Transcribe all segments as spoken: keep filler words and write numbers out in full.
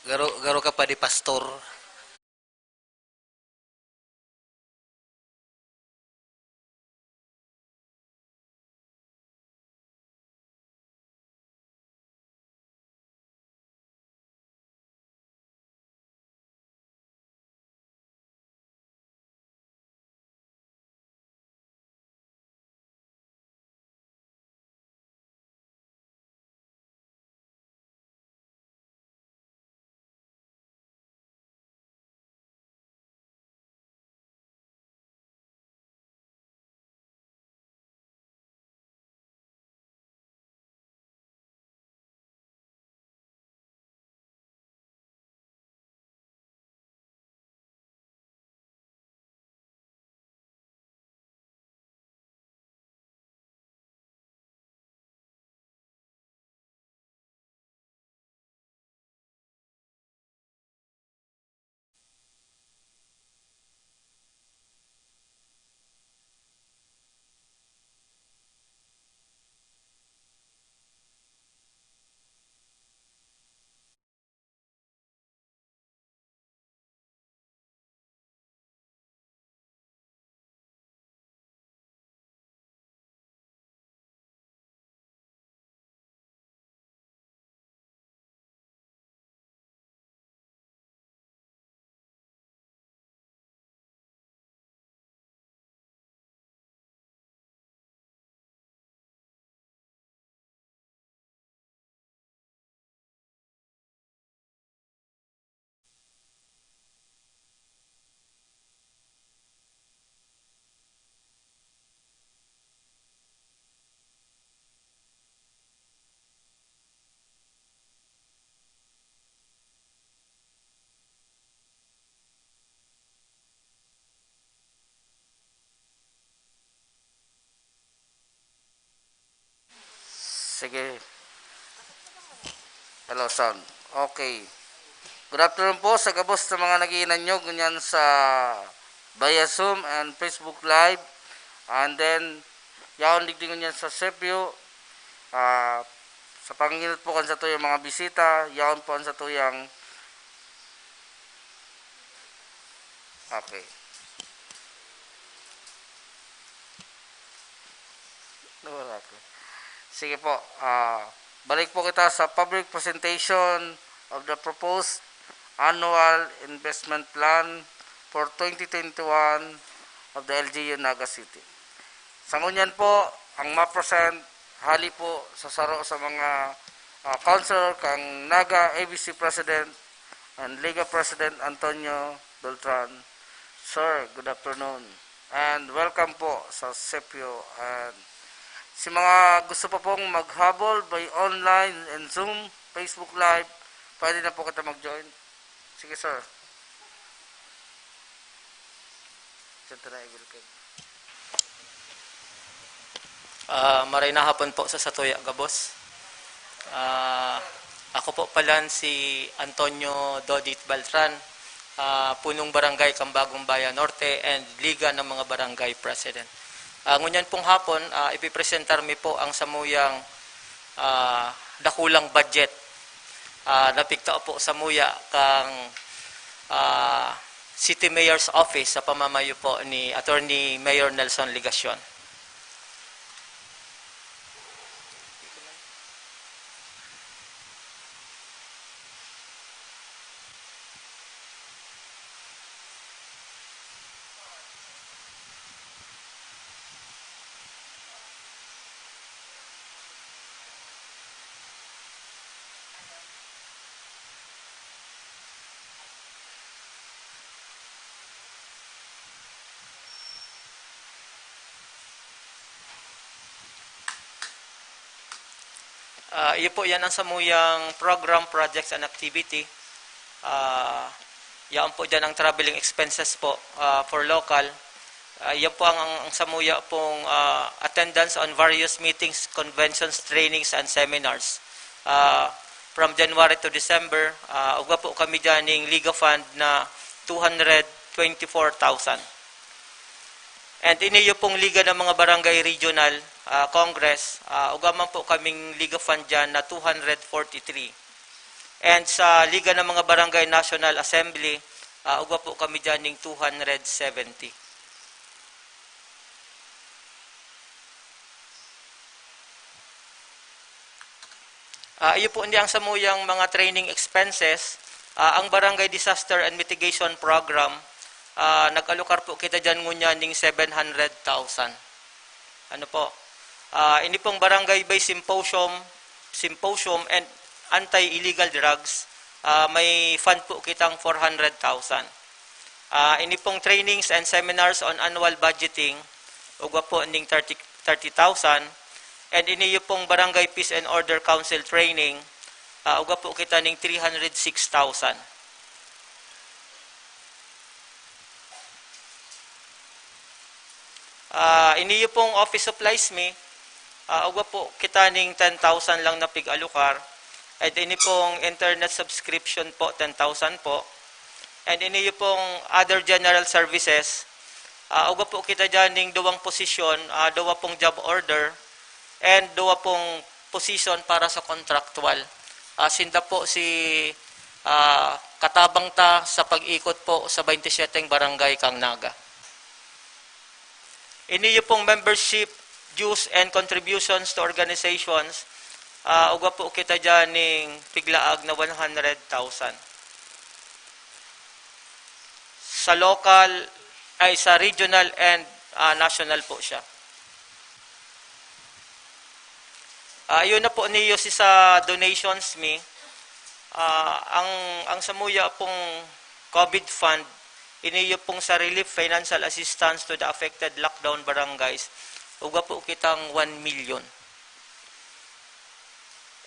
Garo, garo ka pa di pastor. Sige. Hello, sound. Okay. Good afternoon po sa gabos na mga nag-iinanyog ngunyan sa via Zoom and Facebook Live. And then, yaon digdi ngunyan sa Sepyo. Ah, sa panginot po kan satuyang mga bisita, yaon po ang satuyang, okay. Nawala ko. Sige po, ah, balik po kita sa public presentation of the proposed annual investment plan for twenty twenty-one of the L G U Naga City. Sa ngunyan po, ang ma-present, hali po sa saro sa mga, ah, councilor kang Naga A B C President and Liga President Antonio Beltran. Sir, good afternoon. And welcome po sa Sepyo. And si mga gusto pa pong maghabol by online and Zoom, Facebook Live, pwede na po kita mag-join. Sige, sir. Diyan ta na i-welcome. Ah, maray na hapon po sa satuya gabos. Ah, ako po palan si Antonio Dodit Beltran, ah, punong barangay kan Bagong Bayan Norte and Liga ng mga Barangay President. Ah, ngunyan pong hapon, ah, ipipresentar mi po ang samuyang, ah, dakulang budget, ah, na pigtao po samuya kang, ah, City Mayor's Office sa pamamayo po ni Attorney Mayor Nelson Legacion. Ah, iyo po, yan ang samuyang program, projects, and activity. Ah, yan po dyan ang traveling expenses po, ah, for local. Ah, yan po ang, ang, ang samuya pong, ah, attendance on various meetings, conventions, trainings, and seminars. Ah, from January to December, ah, ugwa po kami dyan ning Liga Fund na two hundred twenty-four thousand. And iniyo pong Liga ng mga Barangay Regional, ah, Congress, ah, ugwa man po kaming Liga Fund dyan na two hundred forty-three. And sa Liga ng mga Barangay National Assembly, ah, ugwa po kami dyan ning two hundred seventy. Ah, iyo po, hindi ang samuyang mga training expenses. Ah, ang Barangay Disaster and Mitigation Program, ah, nag-alokar po kita dyan ngunyan ning seven hundred thousand. Ano po? Ah, ini pong Barangay Bay Symposium, Symposium and Anti-Illegal Drugs, ah, may fund po kitang four hundred thousand. Ah, ini pong trainings and seminars on annual budgeting, ugwa po ning thirty, thirty thousand. And ini pong Barangay Peace and Order Council training, ah, ugwa po kita ning three hundred six thousand. Ah, ini pong office supplies mi, ah, ugwa po kita ning ten thousand lang na pig-alokar. And ini pong internet subscription po, ten thousand po. And ini pong other general services, ah, ugwa po kita dyan ning duwang posisyon, ah, duwa pong job order, and duwa pong position para sa contractual. Ah, sinda po si, ah, katabang ta sa pag-ikot po sa twenty-seven barangay kan Naga. Ini pong membership dues and contributions to organizations, ah, ugwa po kita dyan ning piglaag na one hundred thousand. Sa local, ay, sa regional and, ah, national po siya. Ah, yun na po niyo si sa donations mi. Ah, ang, ang samuya pong COVID fund, iniyo pong sa relief financial assistance to the affected lockdown barangays, ugwa po kitang one million.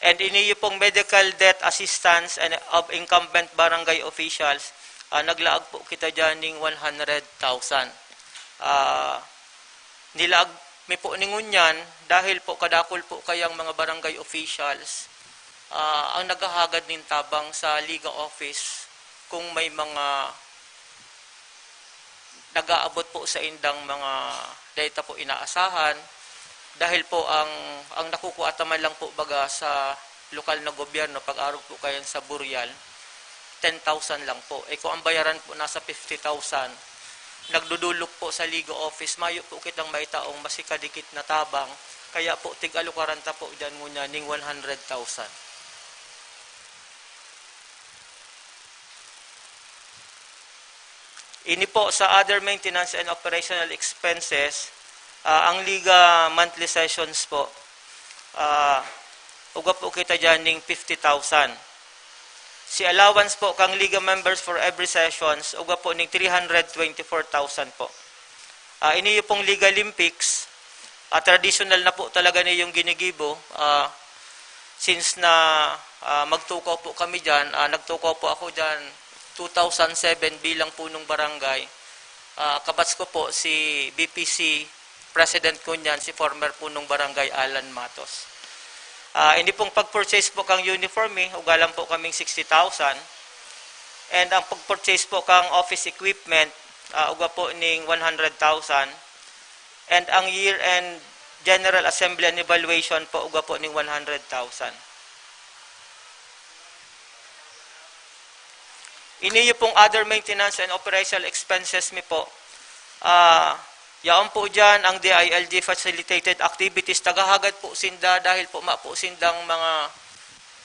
And iniyo pong medical debt assistance and of incumbent barangay officials, ah, naglaag po kita dyan ning one hundred thousand. Ah, nilaag mi po ning ngunyan dahil po kadakul po kayang mga barangay officials, ah, ang naghahagad nin tabang sa Liga office kung may mga nag-aabot po sa indang mga dai ta po inaasahan, dahil po ang, ang nakukuha ta man lang po baga sa lokal na gobyerno, pag-arog po kayan sa Burial, ten thousand lang po. Eh, kung ang bayaran po nasa fifty thousand, nagdudulok po sa Liga office, mayo po kitang maitaong masikadikit na tabang, kaya po tig-alukaran ta po dyan ngunyan ning one hundred thousand. Ini po sa other maintenance and operational expenses, ah, ang Liga monthly sessions po, ah, ugwa po kita dyan ning fifty thousand. Si allowance po kang Liga members for every sessions, ugwa po ning three hundred twenty-four thousand po. Ah, ini pong Liga Olympics, ah, traditional na po talaga na yung ginigibo. Ah, since na, ah, magtukaw po kami dyan, ah, nagtukaw po ako dyan two thousand seven bilang punong barangay. Ah, kabatch ko po si B P C President ko niyan, si former punong barangay Alan Matos. Ah, ini pong pag-purchase po kang uniform, eh, ugalan po kaming sixty thousand. And ang pag-purchase po kang office equipment, ah, ugwa po ning one hundred thousand. And ang year-end General Assembly and Evaluation po, ugwa po ning one hundred thousand. Ini yung pong other maintenance and operational expenses mi po. Ah, yaon po dyan ang D I L G facilitated activities. Tagahagad po sinda dahil po ma po sindang mga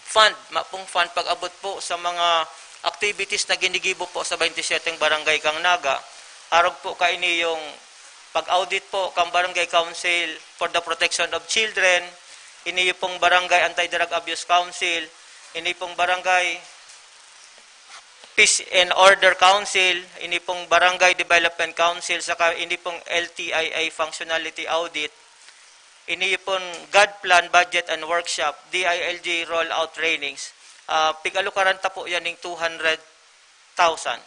fund, ma pong fund pag-abot po sa mga activities na ginigibo po sa twenty-seven barangay kang Naga. Arog po kaini yung pag-audit po kang Barangay Council for the Protection of Children, ini pong Barangay Anti-Drug Abuse Council, ini pong Barangay Peace and Order Council, ini pong Barangay Development Council, saka ini pong L T I A Functionality Audit, ini pong God Plan Budget and Workshop, D I L G Rollout Trainings. Ah, pig-alukaran ta po yan ning two hundred thousand.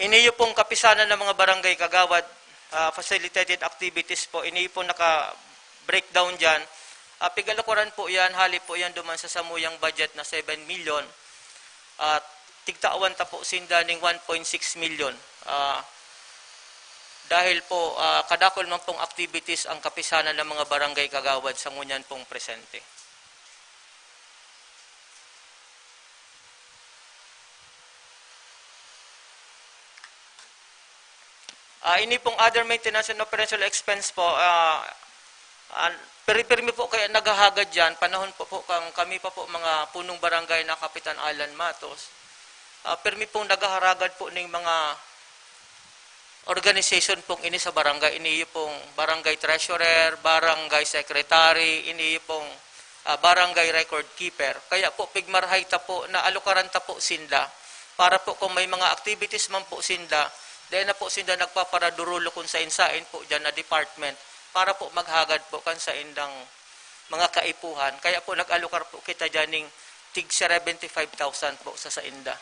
Ini yung pong kapisanan ng mga barangay kagawad, ah, facilitated activities po, ini yung pong naka-breakdown dyan. Ah, pig-alukaran po yan, hali po yan duman sa samuyang budget na seven million. At tigtawan ta po sinda ning one point six million. Ah, dahil po, ah, kadakul man pong activities ang kapisanan ng mga barangay kagawad sa ngunyan pong presente. Ah, ini pong other maintenance and operational expense po, ah, ah, piri-pirmi po kaya naghahagad diyan, panahon po po kang kami pa po mga punong barangay na Kapitan Alan Matos. Ah, pirmi pong naghaharagad po ning mga organization pong ini sa barangay. Ini pong barangay treasurer, barangay secretary, ini pong, ah, barangay record keeper. Kaya po, pigmarahay ta po na alukaran ta po sinda. Para po kung may mga activities man po sinda, dahil na po sinda nagpaparadurulok kung sain-sain po dyan na department para po maghagad po kan saindang mga kaipuhan. Kaya po nag-alukar po kita dyan ning tig seventy five thousand po sa sainda.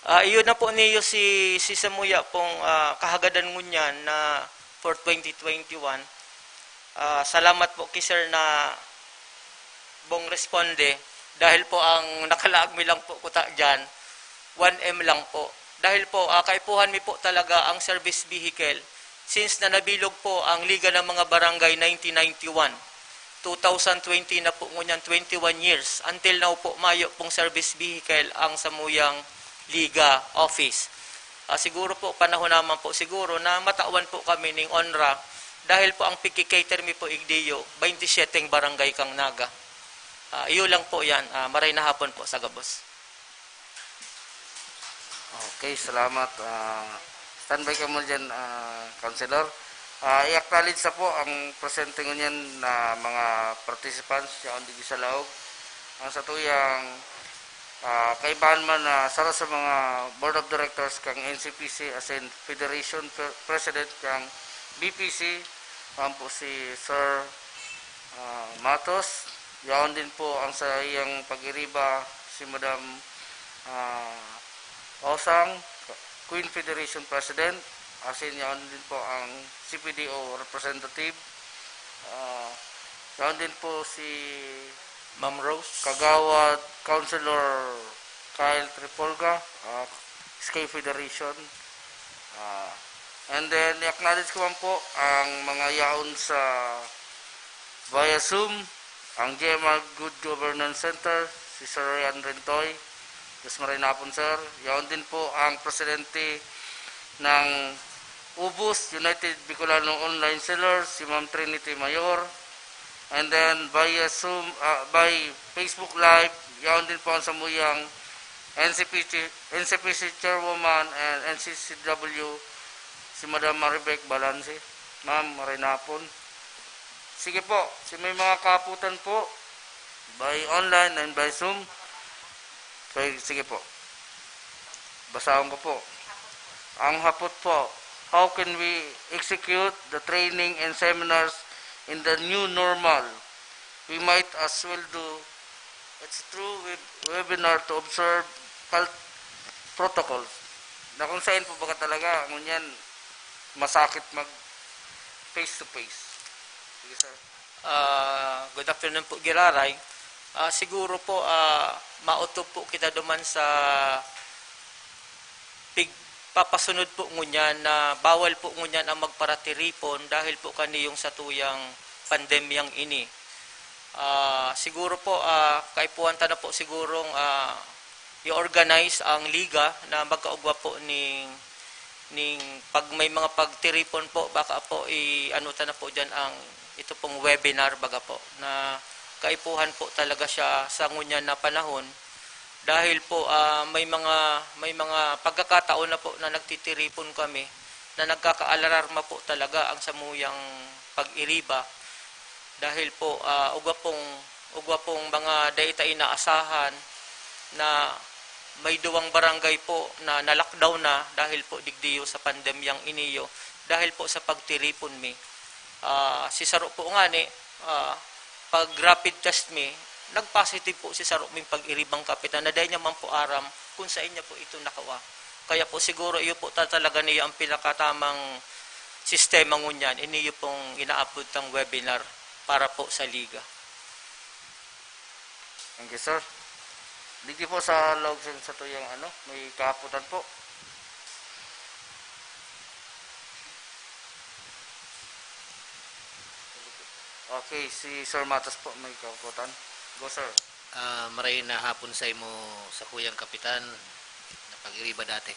Ah, iyo na po niyo si, si samuya pong, ah, kahagadan ngunyan na for twenty twenty-one. Ah, salamat po ki sir na bong responde dahil po ang nakalaag mi lang po kuta diyan, one M lang po. Dahil po, ah, kaipuhan mi po talaga ang service vehicle since na nabilog po ang Liga ng mga Barangay nineteen ninety-one. Two thousand twenty na po ngunyan, twenty-one years. Until now po, mayo pong service vehicle ang samuyang Liga office. Ah, siguro po, panahon naman po siguro na matawan po kami ning onra dahil po ang pigki-cater mi po igdiyo, twenty-seven barangay kang Naga. Ah, iyo lang po yan. Ah, maray na hapon po sa gabos. Okay, salamat. Ah, standby ka muna dyan, ah, Councilor. Ah, i-acknowledge sa po ang presente ngunyan na mga participants yaon digdi sa laog. Ang satuyang, ah, kaibahan man na saro sa mga Board of Directors kang N C P C, as in Federation Pre- President kang B P C, ang po si Sir ah, Matos. Yaon din po ang sa iyang pag-iriba si Madam, ah, Osang, Queen Federation President. Asin yaon din po ang C P D O representative. Ah, yaon din po si Ma'am Rose. Kagawad Councilor Kyle Tripolga, ah, S K Federation. Ah, and then, i-acknowledge ko man po ang mga yaon sa via Zoom, ang G M R Good Governance Center, si Sir Ryan Rentoy. Diyos maray na hapon, sir. Yaon din po ang presidente ng Ubus, United Bicolano Online Sellers, si Ma'am Trinity Mayor. And then, via Zoom, ah, by Facebook Live, yaon din po ang samuyang N C P C, N C P C Chairwoman and N C C W, si Madam Maribec Balanse. Ma'am, maray na hapon. Sige po, si may mga kahapotan po, by online and by Zoom. So, sige po. Basahon ko po. Ang hapot po, how can we execute the training and seminars in the new normal? We might as well do it's through web- webinar to observe health protocols. Na kung saan po baga talaga, ngunyan, masakit mag face to face. Sige, sir. Ah, good afternoon po, Giraray. Ah, siguro po, ah, maotob po kita duman sa pigpapasunod po ngunyan na bawal po ngunyan ang magparatiripon dahil po kaniyong satuyang pandemyang ini. Ah, siguro po, ah, kaipuhan ta na po sigurong, ah, i-organize ang liga na magkaugwa po ning, ning pag may mga pagtiripon po, baka po i-ano ta na po diyan ang ito pong webinar, baga po, na kaipuhan po talaga siya sa ngunyan na panahon dahil po, ah, may mga, may mga pagkakataon na po na nagtitiripon kami na nagkakaalarma po talaga ang samuyang pag-iriba dahil po, ah, ugwa pong, ugwa pong mga dai ta inaasahan na may duwang barangay po na na-lockdown na dahil po digdiyo sa pandemyang iniyo, dahil po sa pagtiripon mi. Ah, si saro po ngani, ah, pag rapid test mi, nag-positive po si saro ming pag-iribang kapitan na dai niya man po aram kung saan niya po ito nakuha. Kaya po siguro iyo po ta-, talaga niya ang pinakatamang sistema ngunyan, iniyo pong inaapod tang webinar para po sa liga. Thank you, sir. Digdi po sa laog sa satuyang ano, may kahapotan po. Okay, si Sir Matos po may kakutan. Go, sir. Ah, maray na hapon sa imo, sa kuyang kapitan, na pag-iriba dati.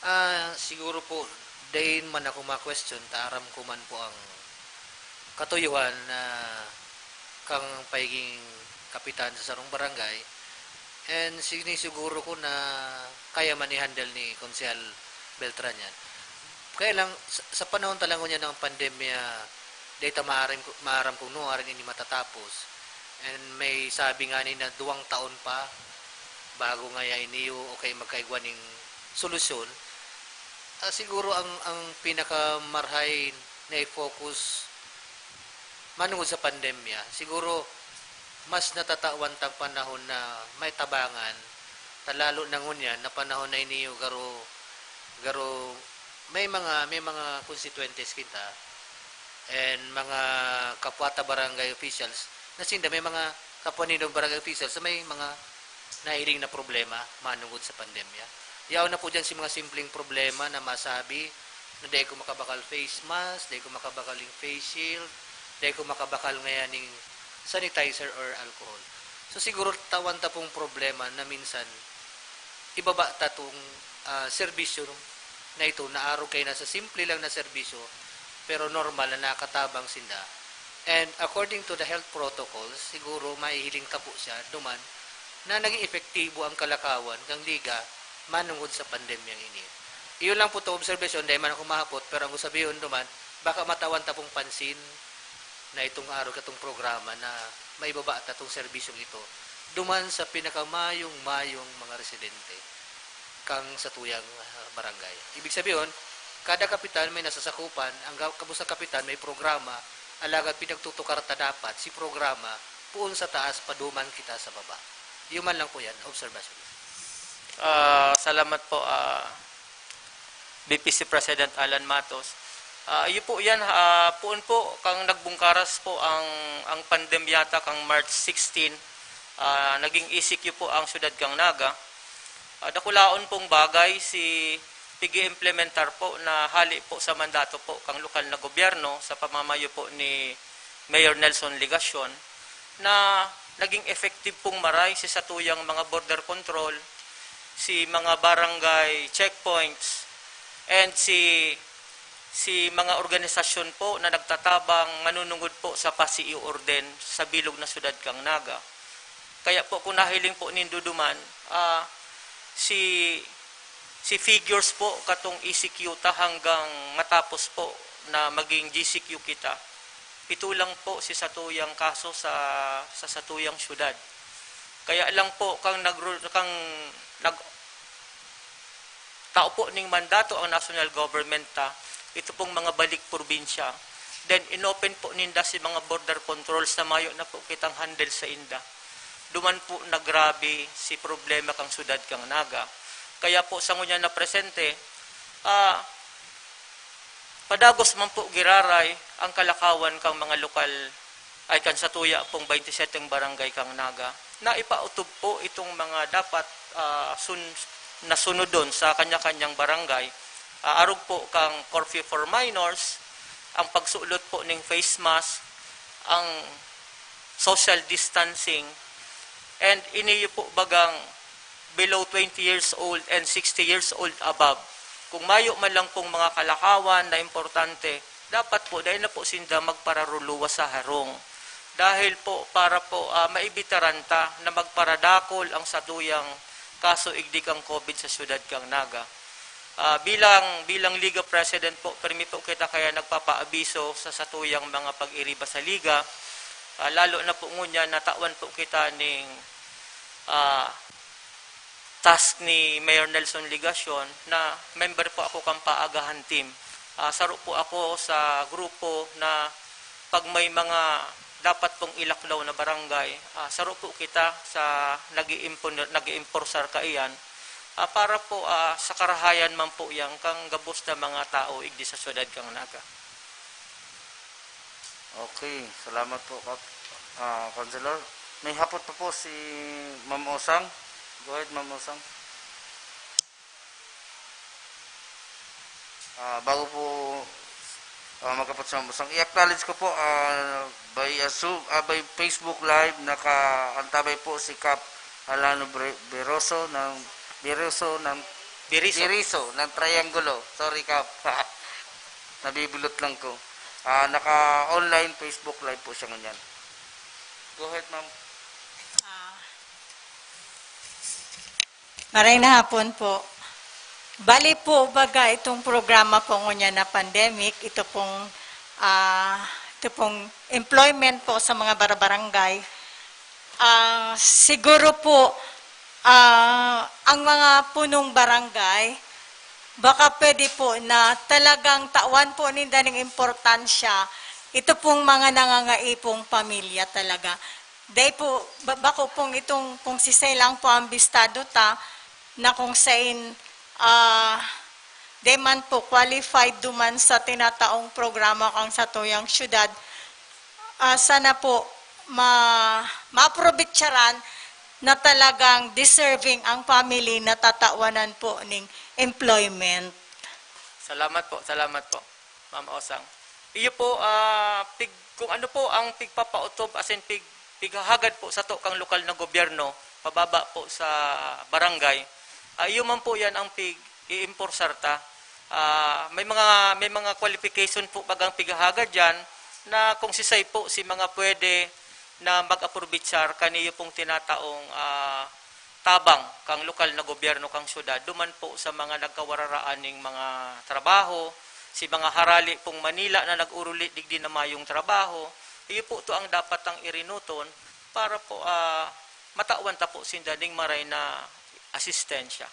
Ah, siguro po, dayn man ako ma-question, ta aram ko man po ang katuyohan na kang pagiging kapitan sa sarong barangay. And sinisiguro ko na kaya man i-handle ni Konsehal Beltran yan. Kaya lang, sa, sa panahon talaga niya ng pandemya, dahil ta maaram, maaram kung nuarin ini matatapos. And may sabi nga ni na duwang taon pa bago nga ya iniyo o kaya magkaigwa ning solusyon. Ah, siguro ang, ang pinakamarhay na i-focus manungod sa pandemya, siguro mas natatawan tang panahon na may tabangan, ta lalo na ngunyan na panahon na iniyo garo, garo may mga, may mga konstituyentes kita and mga kapwa ta barangay officials na sinda may mga kapwa nindong barangay officials na may mga nahiling na problema manungod sa pandemya. Yaon na po dyan si mga simpleng problema na masabi na dai ko makabakal face mask, dai ko makabakal ning face shield, dai ko makabakal ngayan ning sanitizer or alcohol. So siguro tawan ta pong problema na minsan ibaba ta tong, ah, serbisyo na ito na arog kay nasa simple lang na serbisyo pero normal na nakatabang sinda. And according to the health protocols, siguro mahihiling ta po siya duman na naging epektibo ang kalakawan kan liga manungod sa pandemyang ini. Iyon lang po to obserbasyon, dai man ako mahapot, pero ang gusabihon duman, baka matawan ta pong pansin na itong araw katong programa na maibaba ta tong serbisyong ito duman sa pinakamayong-mayong mga residente kang satuyang, ah, barangay. Ibig sabihin, kada kapitan may nasasakupan, ang ga-, gabos na kapitan may programa, alagad pinagtutukar ta dapat si programa poon sa taas, paduman kita sa baba. Iyo man lang po yan, obserbasyon. Ah, salamat po, ah, B P C President Alan Matos. Ah, iyo po yan, ah, poon po kang nagbungkaras po ang, ang pandemya ta kang March sixteen, ah, naging E C Q po ang siyudad kang Naga. Ah, dakulaon pong bagay si pig-iimplementar po na hali po sa mandato po kang lokal na gobyerno sa pamamayo po ni Mayor Nelson Legacion na naging effective pong maray si satuyang mga border control, si mga barangay checkpoints, and si, si mga organisasyon po na nagtatabang manunungod po sa P A S E U orden sa bilog na siyudad kang Naga. Kaya po, kung nahiling po nindo duman, ah, si, si figures po katong E C Q ta hanggang matapos po na maging G C Q kita, pito lang po si satuyang kaso sa, sa satuyang siyudad. Kaya lang po, kang nagru-, kang nag-, tao po ning mandato ang national government ta, ito pong mga balik probinsya, then inopen po ninda si mga border controls na mayo na po kitang handle sa inda. Duman po nagrabe si problema kang siyudad kang Naga. Kaya po sa ngunyan na presente, ah, padagos man po giraray ang kalakawan kang mga lokal ay kan satuya pong twenty-seven barangay kang Naga na ipautob po itong mga dapat, ah, sun-, nasunodon sa kanya-kanyang barangay. Ah, arog po kang curfew for minors, ang pagsulot po ning face mask, ang social distancing, and iniyo po bagang below twenty years old and sixty years old above. Kung mayo man lang pong mga kalakawan na importante, dapat po dai na po sinda magpararuluwas sa harong. Dahil po para po, ah, maibitaran ta na magparadakol ang satuyang kaso igdi kang COVID sa siyudad kang Naga. Ah, bilang, bilang Liga President po, permi po kita kaya nagpapaabiso sa satuyang mga pag-iriba sa Liga. Ah, lalo na po ngunyan, natawan po kita ning, ah, task ni Mayor Nelson Legacion na member po ako kan paagahan team. Ah, saro po ako sa grupo na pag may mga dapat pong ilaklaw na barangay, ah, saro po kita sa nag-iimpo-, nag-iimporsar kaiyan, ah, para po, ah, sa karahayan man po yan kang gabos na mga tao igdi sa siyudad kang Naga. Okay, salamat po, Kap-, ah, Councilor. May hapot pa po si Ma'am Osang. Go ahead, Ma'am Osang. Ah, bago po, Ah, magkapot sa musang. I-acknowledge ko po, ah, by, ah, Zoom, ah, by Facebook Live, nakaantabay po si Kap Alano Bre-, Beroso ng, Beroso ng, Biriso. Biriso ng Triangulo. Sorry, Kap. Nabibilot lang ko. Ah, naka-online Facebook Live po siya ngunyan. Go ahead, ma'am. Ah, maray na hapon po. Bali po, baga itong programa po ngunyan na pandemic, ito pong, ah, ito pong employment po sa mga barabarangay. Ah, siguro po, ah, ang mga punong barangay, baka pwede po na talagang tawan po ninda ning importansya, ito pong mga nangangaipong pamilya talaga. Dai po, ba-, bako pong itong kung sisay lang po ang bistado ta, na kung sain, ah, di man po qualified duman sa tinataong programa kang satuyang syudad, ah, sana po ma-, maprobitsaran na talagang deserving ang family na tatawanan po ning employment. Salamat po, salamat po, Ma'am Osang. Iyo po, ah, pig, kung ano po ang pigpapautob, as in, pig, pighahagad po sato kang lokal na gobyerno, pababa po sa barangay, ah, iyo man po yan ang pig-iimporsar ta. Ah, may mga, may mga qualification po bagang pighahagad dyan na kung sisay po si mga pwede na mag-aprobitsar kaniyo pong tinataong, ah, tabang kang lokal na gobyerno kang syudad, duman po sa mga nagkawararaan ning mga trabaho, si mga harali pong Manila na nag-uruli digdi na mayong trabaho, iyo po to ang dapat ang irinuton para po, ah, matawan ta po sinda ning maray na asistensya.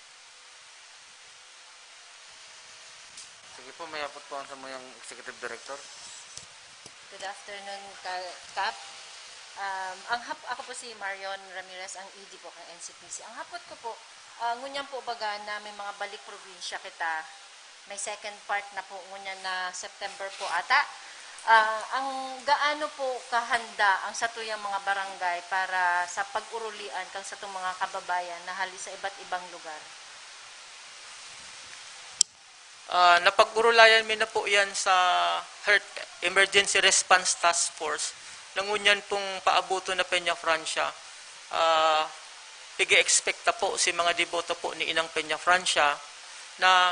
Sige po, may hapot po ang samuyang Executive Director. Good afternoon, Ka-, Kap. Um, ang hap-, ako po si Marion Ramirez, ang E D po kang N C P C. Ang hapot ko po, ah, ngunyan po baga na may mga balik probinsya kita. May second part na po ngunyan na September po ata. Ah, ang gaano po kahanda ang satuyang mga barangay para sa pag-urulian kang satong mga kababayan na hali sa iba't ibang lugar? Ah, napag-urulayan mi na po yan sa Health Emergency Response Task Force na ngunyan pong paaboton na Peña Francia. Ah, pig-expect ta po si mga deboto po ni Inang Peña Francia na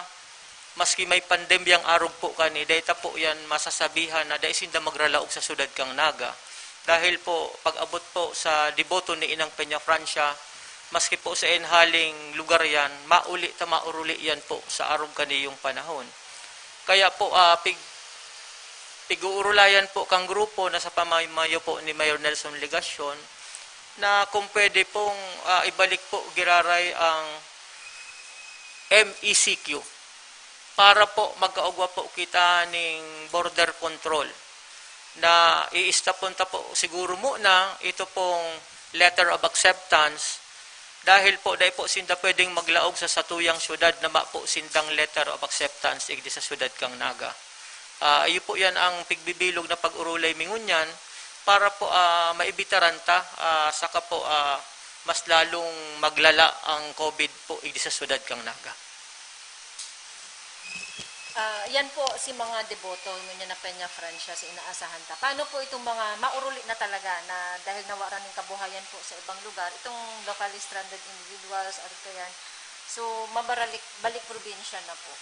maski may pandemyang arog po kani, dai ta po yan masasabihan na dai sinda magralaog sa syudad kang Naga. Dahil po, pag-abot po sa deboto ni Inang Peña Francia, maski po sa enhaling lugar yan, mauli ta mauruli yan po sa arog kaniyong panahon. Kaya po, ah, pig, pig-uurulayan po kang grupo na sa pamamayo po ni Mayor Nelson Legacion na kung pwede pong, ah, ibalik po giraray ang M E C Q para po magkaugwa po kita ning border control na iistapon ta po siguro muna ito pong letter of acceptance dahil po dai po sinda pwedeng maglaog sa satuyang syudad na ma po sindang letter of acceptance igdi sa syudad kang Naga. Ah, iyo po yan ang pigbibilog na pag-urulay mi ngunyan para po, ah, maibitaran ta, ah, saka po, ah, mas lalong maglala ang COVID po igdi sa syudad kang Naga. Ah, yan po si mga deboto ngunyan na Peña Francia sa inaasahan ta. Paano po itong mga mauruli na talaga na dahil nawaran ng kabuhayan po sa ibang lugar, itong locally stranded individuals, ano po yan, so mabaralik, balik probinsya na po?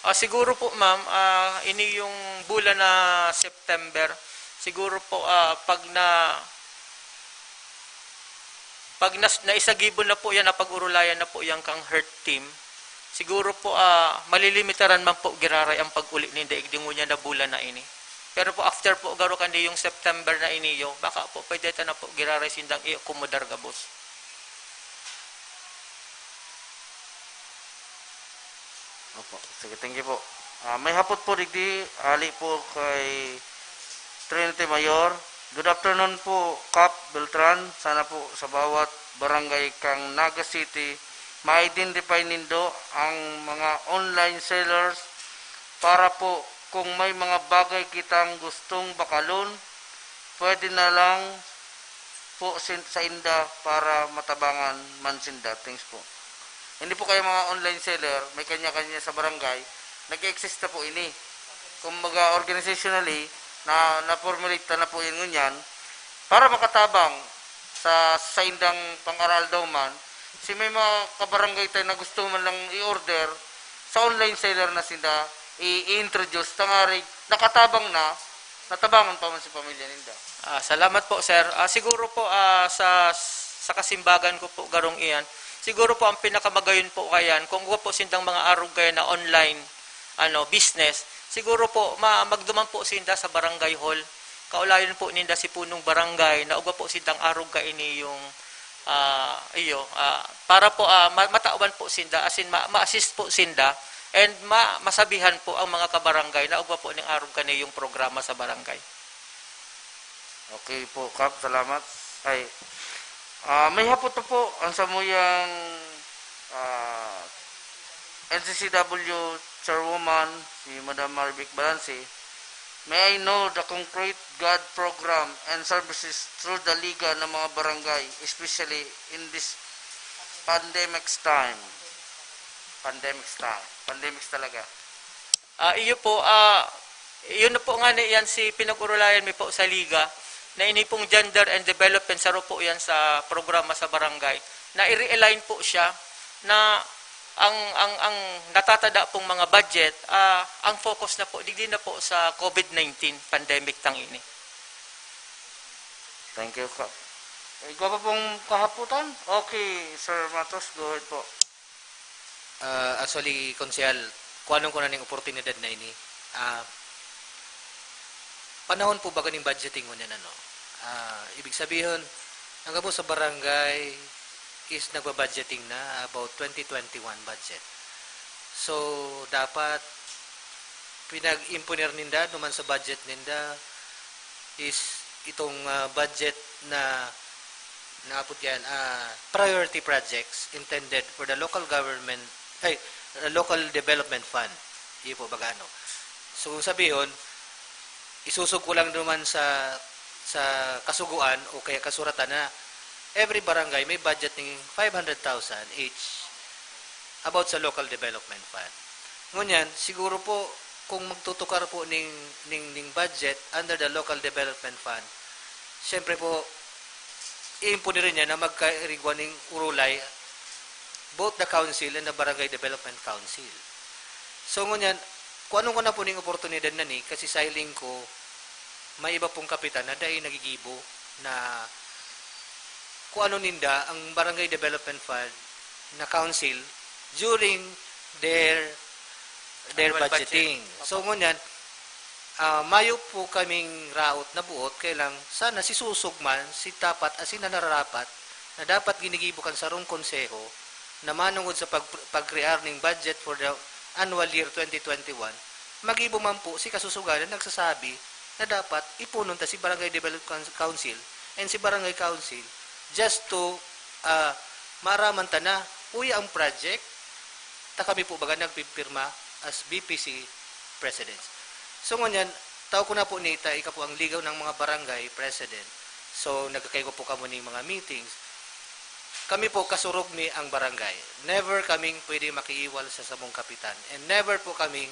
Ah, siguro po, ma'am, ah, ini yung bulan na September, siguro po, ah, pag na pag nas, naisagibo na po yan, napag-urulayan na po yan kang health team, siguro po, ah, malilimitaran man po giraray ang pag-uli ninda igdi ngunyan na bulan na ini. Pero po, after po garo kan yung September na iniyo, baka po pwede ta na po giraray sindang i-accommodar gabos. Opo. Sige, thank you po. Ah, may hapot po digdi, ali po kay Trinity Mayor. Good afternoon po, Kap Beltran. Sana po sa bawat barangay kang Naga City, ma-identify nindo ang mga online sellers para po kung may mga bagay kitang gustong bakalon, pwede na lang po sin-, sa inda para matabangan man sinda. Thanks po. Hindi po kayo mga online seller, may kanya-kanya sa barangay, nag-exist na po ini. Kumbaga, organizationally, na, na-formulate na po yan ngunyan para makatabang sa saindang pang-aroaldaw man. Si may mga kabarangay tayo na gusto man lang i-order, sa online seller na sinda i-, i-introduce, tangarig nakatabang na, natabangan pa man si pamilya ninda. Ah, salamat po, sir. Ah, siguro po, ah, sa, sa kasimbagan ko po, garong iyan, siguro po ang pinakamagayon po kayan, kung wa po sindang mga arog kayan na online, ano, business, siguro po, ma-, magduman po sinda sa barangay hall. Kaulayon po ninda si punong barangay na ugwa po sindang arog kaini yung, ah, iyo, ah, para po, ah, ma-, matawan po sinda, as in, ma-, ma-assist po sinda, and ma-, masabihan po ang mga kabarangay na ugwa po ning arog kani yung programa sa barangay. Okay po, Kap. Salamat. Ay, ah, may hapot po ang samuyang, ah, N C C W Chairwoman, si Madam Marivic Balanse. May I know the concrete God program and services through the Liga ng mga barangay, especially in this pandemic time? Pandemic time. Pandemic talaga. Ah, iyo po, ah, yun na po nga na yan si pinag-urulayan mi po sa Liga, na ini pong gender and development, saro po yan sa programa sa barangay, na i-realign po siya na ang, ang, ang natatada pong mga budget, ah, ang focus na po, digdi na po sa COVID nineteen pandemic tang ini. Thank you, Kap. Ikaw pa pong kahaputan? Okay, Sir Matos, go ahead po. Ah, actually, Konsehal, kuhanon ko na ning oportunidad na ini. Ah, panahon po ba kaning budgeting ngunyan, ano? Ah, ibig sabihin, ang gabos sa barangay is nagbabudgeting na about twenty twenty-one budget. So, dapat pinag-imponer ninda duman sa budget ninda is itong, ah, budget na naapod yan, ah, priority projects intended for the local government, ay, uh, local development fund. Iyo po, baga ano. So, kung sabihon, isusog ko lang naman sa, sa kasugoan o kaya kasuratan na every barangay may budget ning five hundred thousand each about sa local development fund. Ngunyan, siguro po, kung magtutukar po ning, ning, ning budget under the local development fund, siyempre po, iimponer niya na magkairigwa ning urulay, both the council and the barangay development council. So, ngunyan, kuhanon ko na po ning oportunidad na ni, kasi sa hiling ko, may iba pong kapitan na dai nagigibo na kuhanon ninda ang barangay development fund na council during their, their Annual budget. Budgeting. So, ngunyan, ah, mayo po kaming raot na buot, kaya lang sana si susog man, si dapat, asin na nararapat, na dapat ginigibo kan sarong konseho na manongod sa pag-, pag-crear ning budget for the annual year twenty twenty-one, magibo man po si kasusugan na nagsasabi na dapat iponon ta si Barangay Development Coun-, Council and si Barangay Council just to, ah, maaraman ta na, uya ang project, ta kami po baga nagpipirma as B P C presidents. So, ngunyan, tao ko na po ni ta, ika po ang ligaw ng mga barangay president. So, nagkakaigwa po kamo ning mga meetings. Kami po, kasurog mi ang barangay. Never kaming pwede makiiwal sa samong kapitan. And never po kaming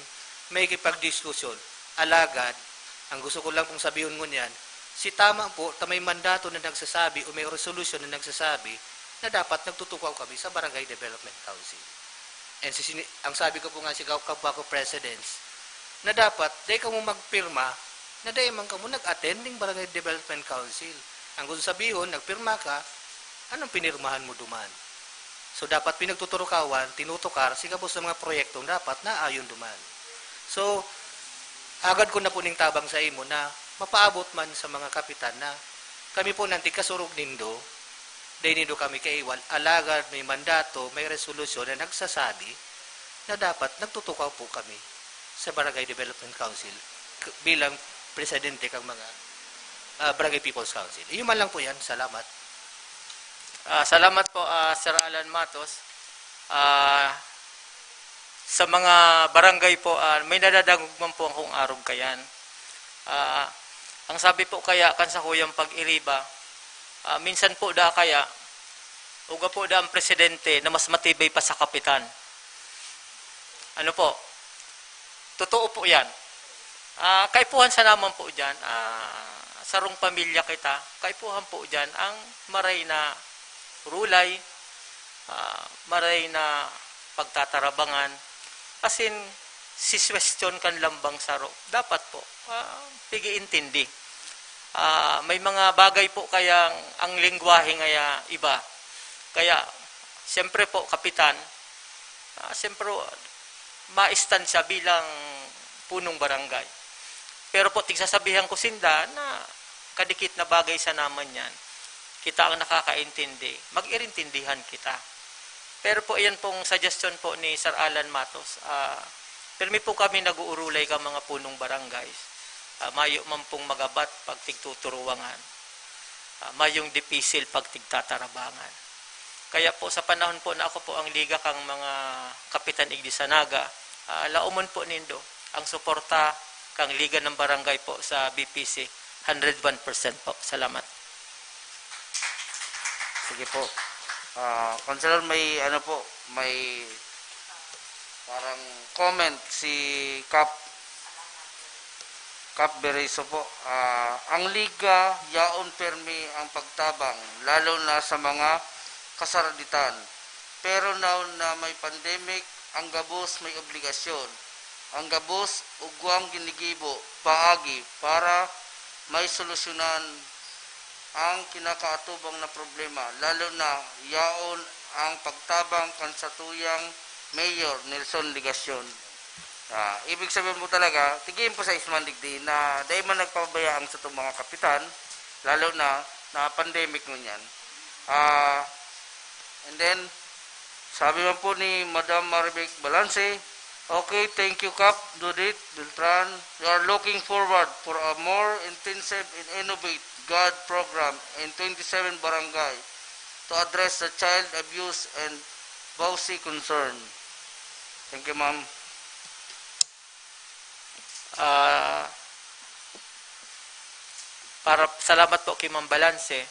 may kipagdiskusyon. Alagad, ang gusto ko lang pong sabihon ngunyan, si tama po, ta may mandato na nagsasabi o may resolusyon na nagsasabi na dapat nagtutukaw kami sa Barangay Development Council. And si sini-, ang sabi ko po nga si Gau-, Kabaco Presidents, na dapat dai kamo magpirma na dai man kamo nag-attend ning Barangay Development Council. Ang gusto sabihon, nagpirma ka, anong pinirmahan mo duman? So, dapat pinagtuturukawan, tinutukar, si gabos sa mga proyektong dapat naayon duman. So, agad ko na po ning tabang sa imo na mapaabot man sa mga kapitan na kami po nanti kasurog nindo, dai nindo kami kaiwal, alagad may mandato, may resolusyon na nagsasabi na dapat nagtutukaw po kami sa Barangay Development Council k-, bilang presidente kang mga, ah, Barangay People's Council. Iyo man lang po yan. Salamat. Ah, salamat po, ah, Sir Alan Matos. Ah, sa mga barangay po, ah, may nadadangog man po akong arog kayan. Ah, ang sabi po kaya kan sakuyang pag-iriba, ah, minsan po da kaya, ugwa po da ang presidente na mas matibay pa sa kapitan. Ano po? Totoo po yan. Ah, kaipuhan sa naman po diyan, ah, sarong pamilya kita, kaipuhan po diyan ang maray na rulay, ah, maray na pagtatarabangan, asin siswestyon kan lambang saro. Dapat po, ah, pig-iintindi. Ah, may mga bagay po kayang ang lengwahe ngaya iba. Kaya, siyempre po, kapitan, ah, siyempre, maistan siya bilang punong barangay. Pero po, tigsasabihan ko sinda na kadikit na bagay sa naman yan. Kita ang nakakaintindi, mag-irintindihan kita. Pero po, iyan pong suggestion po ni Sir Alan Matos, ah, pirmi po kami nag-uurulay ka mga punong barangay. Ah, mayo man pong magabat pag tigtuturuwangan. Ah, mayong dipisil pag tigtatarabangan. Kaya po, sa panahon po na ako po ang liga kang mga kapitan igdi sa Naga, ah, laomon po nindo ang suporta kang Liga ng Barangay po sa B P C, hundred one percent po. Salamat. Sige po. Ah, Councilor, may ano po, may parang comment si Kap, Kap Beriso po. Ah, ang liga, yaon permi ang pagtabang, lalo na sa mga kasaraditan. Pero now na may pandemic, ang gabos may obligasyon. Ang gabos, ugwang ginigibo, paagi, para may solusyonan ang kinakaatubang na problema, lalo na yaon ang pagtabang kan satuyang Mayor Nelson Legacion. Ah, ibig sabihin po talaga, tigin po sa isman digdi na dai man nagpabaya ang satong mga kapitan, lalo na na pandemic ngunyan. Ah, and then, sabi man po ni Madam Marivic Balanse, "Okay, thank you, Kap Dodit Beltran. We are looking forward for a more intensive and innovate GAD program in twenty-seven barangay to address the child abuse and bawsi concern." Thank you, ma'am. Ah, para, salamat po kay Ma'am Balanse.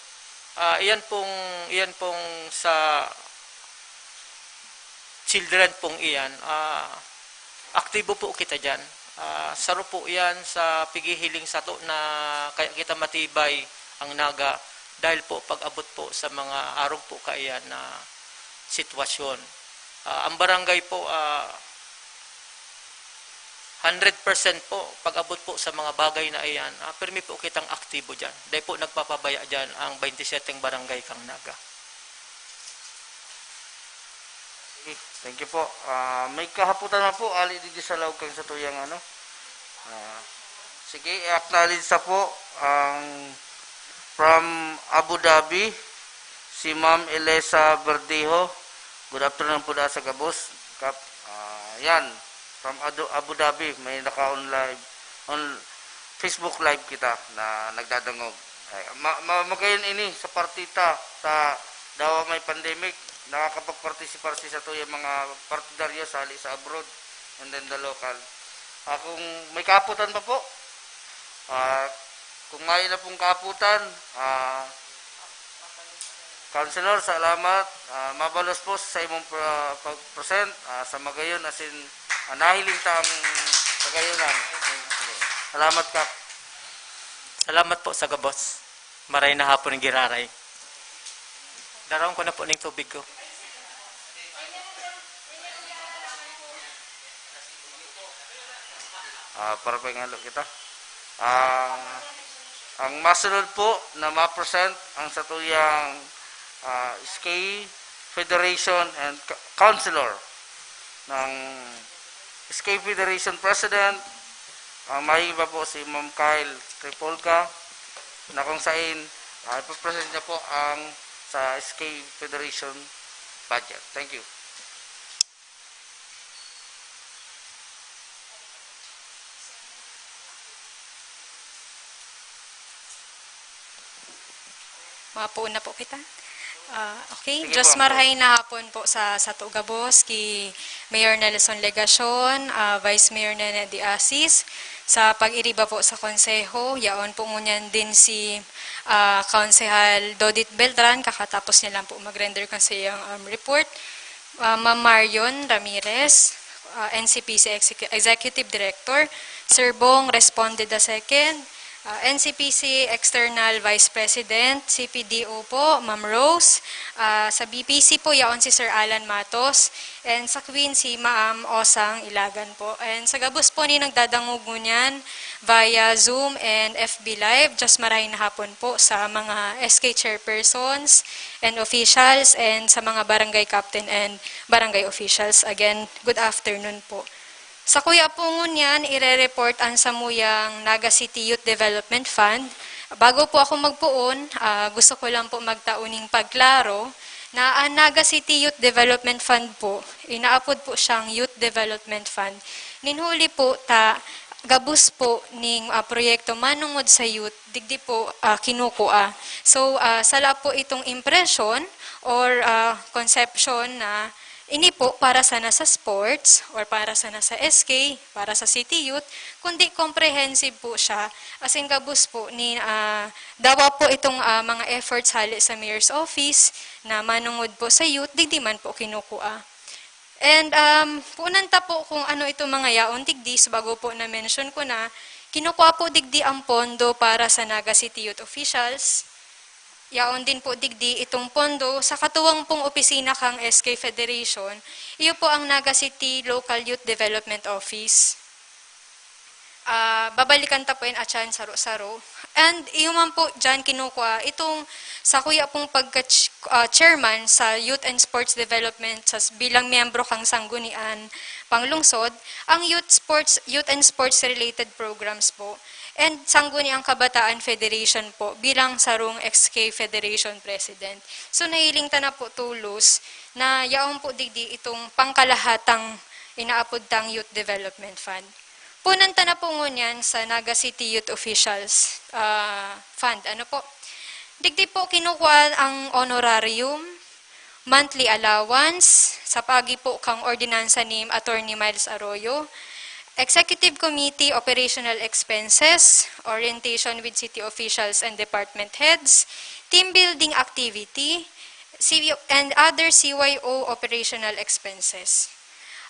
Ah, iyan pong, iyan pong sa children pong iyan, ah, aktibo po kita diyan. Ah, saro po iyan sa pighihiling sato na kaya kita matibay ang Naga dahil po pag-abot po sa mga arog po kaiyan na sitwasyon. Ah, ang barangay po, ah, hundred percent po, pag-abot po sa mga bagay na iyan, ah, pirmi po kitang aktibo diyan. Dai po nagpapabaya diyan ang twenty-seven barangay kang Naga. Sige, thank you po. Ah, may kahapotan na po, ali digdi sa laog kan satuyang ano. Ah, sige, i-acknowledge sa po ang from Abu Dhabi, si Ma'am Elisa Verdejo. Good afternoon po da sa gabos, Kap. Ah, yan, from Adu-, Abu Dhabi, may naka-on live, on Facebook Live kita na nagdadangog. Ay, ma-, ma-, magayon ini sa partita, sa dawa may pandemic, nakakapagpartisipar si satuyang mga partidaryo sa hali sa abroad, and then the local. Ah, kung may kaputan pa po, ah, kung may na pong kaputan, ah, Councilor, salamat. Ah, mabalos po sa imong pra-, pag-present, ah, sa magayon asin, ah, nahiling ta ang kagayonan. Salamat, Kap. Salamat po sa gabos. Maray na hapon ang giraray. Daraon ko na po ning tubig ko. Ah, para pahingalo kita. Ang, ang masunod po na ma-present ang satuyang, ah, S K Federation and Ca-, Councilor ng S K Federation President, ang mahihiba po si Ma'am Kyle Tripolca, na kung sain, ah, ipapresent niya po ang sa S K Federation budget. Thank you. Mapuon na po kita. Ah, okay. Sige po, Josmar, ma'am. Hay na hapon po sa, sa gabos, ki Mayor Nelson Legacion, ah, Vice Mayor Nene de Asis, sa pag-iriba po sa konseho, yaon po ngunyan din si, ah, Konsehal Dodit Beltran, kakatapos niya lang po mag-render kan sa iyang, um, report. Ah, Ma'am Marion Ramirez, uh, N C P C Exec- Executive Director, Sir Bong Responde the second, uh, N C P C External Vice President, C P D O po, Ma'am Rose, uh, sa B P C po, yaon si Sir Alan Matos, and sa Queen, si Ma'am Osang Ilagan po. And sa gabos po ni nagdadangog ngunyan via Zoom and F B Live, just maray na hapon po sa mga S K chairpersons and officials and sa mga barangay captain and barangay officials. Again, good afternoon po. Sa kuya po ngunyan, ire-report ang samuyang Naga City Youth Development Fund. Bago po ako magpoon, ah, gusto ko lang po magtao ning pagklaro na ang Naga City Youth Development Fund po, inaapod po siyang Youth Development Fund. Ninhuli po ta gabos po ning, ah, proyekto manungod sa youth, digdi po, ah, kinukua. So, ah, sala po itong impression or, ah, conception na ini po para sana sa sports or para sana sa S K, para sa City Youth, kundi comprehensive po siya. As in, gabos po ni, ah, dawa po itong, ah, mga efforts hali sa Mayor's Office na manungod po sa youth, digdi man po kinukua. And, um, punan ta po kung ano itong mga yaon digdi, so bago po na-mention ko na, kinukua po digdi ang pondo para sa Naga City Youth Officials. Yaon din po digdi itong pondo sa katuwang pong opisina kang S K Federation. Iyo po ang Naga City Local Youth Development Office. Ah, babalikan ta po yan atyan saro-saro. And iyo man po dyan kinukua itong sa kuya pong pagka ch- ah, chairman sa Youth and Sports Development sa, bilang miyembro kang Sanggunian Panglungsod, ang youth sports, youth and sports related programs po. And Sangguniang Kabataan Federation po bilang sarong X K Federation President. So, nahiling ta na po tulos na yaon po digdi itong pangkalahatang inaapod tang Youth Development Fund. Punan ta na po ngunyan sa Naga City Youth Officials, ah, Fund. Ano po? Digdi po kinukuha ang honorarium, monthly allowance, sa pagi po kang ordinansa ni Attorney Miles Arroyo, Executive Committee Operational Expenses, orientation with city officials and department heads, team building activity, C- and other C Y O operational expenses.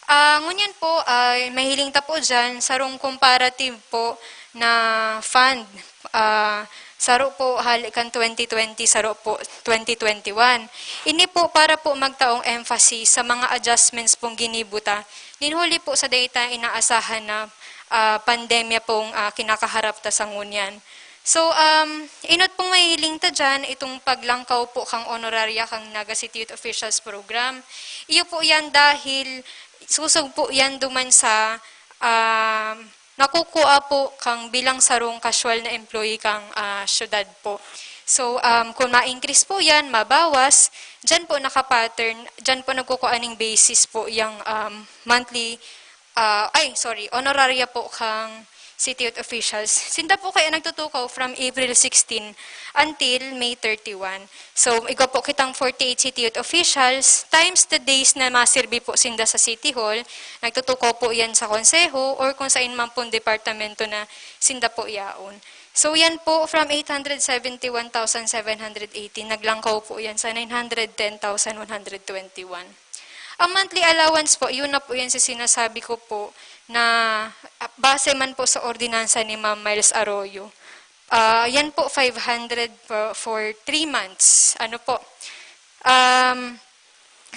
Ah, ngunyan po, ay mahiling ta po dyan, sarong comparative po na fund. Ah, saro po hali kan twenty twenty, saro po twenty twenty-one. Ini po para po magtaong emphasis sa mga adjustments pong ginibo ta. Ninhuli po sa data inaasahan na, ah, pandemya pong, ah, kinakaharap ta sa ngunyan. So, um, inot pong mahiling ta dyan, itong paglangkaw po kang honoraria kang Naga City Youth Officials Program. Iyo po yan dahil susog po yan duman sa, um, nakukuha po kang bilang sarong casual na employee kang, ah, syudad po. So, um, kung ma-increase po yan, mabawas, dyan po nakapattern, dyan po nagkukuha ning basis po yung, um, monthly, ah, ay, sorry, honoraria po kang City Youth Officials. Sinda po kaya nagtutukaw from April sixteen until May thirty-one. So, igwa po kitang forty-eight City Youth Officials times the days na masirbi po sinda sa City Hall, nagtutukaw po yan sa konseho or kung saan man pong departamento na sinda po yaon. So, yan po, from eight hundred seventy-one thousand seven hundred eighteen, naglangkaw po yan sa nine hundred ten thousand one hundred twenty-one. Ang monthly allowance po, yun na po yan sa sinasabi ko po na, ah, base man po sa ordinansa ni Ma'am Miles Arroyo. Ah, yan po, five hundred for, for three months. Ano po? Um,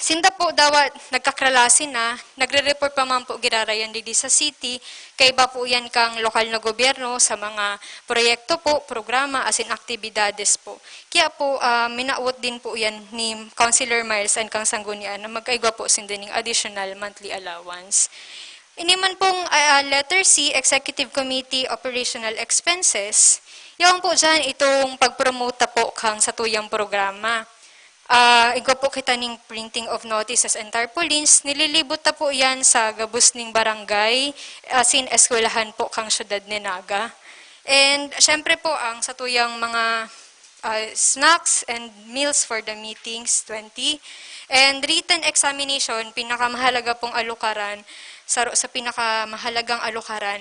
sinda po dawa nagkakralasin na, nagre-report pa man po girarayan digdi sa city, kaiba po yan kang lokal na gobyerno sa mga proyekto po, programa, as in aktibidades po. Kaya po, ah, minawot din po yan ni Councilor Miles and kang Sanggunian na magkaigwa po sinda ning additional monthly allowance. Ini man pong, ah, letter C, Executive Committee Operational Expenses, yaon po dyan itong pagpromota po kang satuyang programa. Ah, igwa po kita ning printing of notices and tarpaulins, nililibot ta po yan sa gabos ning barangay, as in eskwelahan po kang syudad ni Naga. And syempre po, ang satuyang mga, ah, snacks and meals for the meetings, twenty. And written examination, pinakamahalaga pong alukaran, sa, sa pinakamahalagang alukaran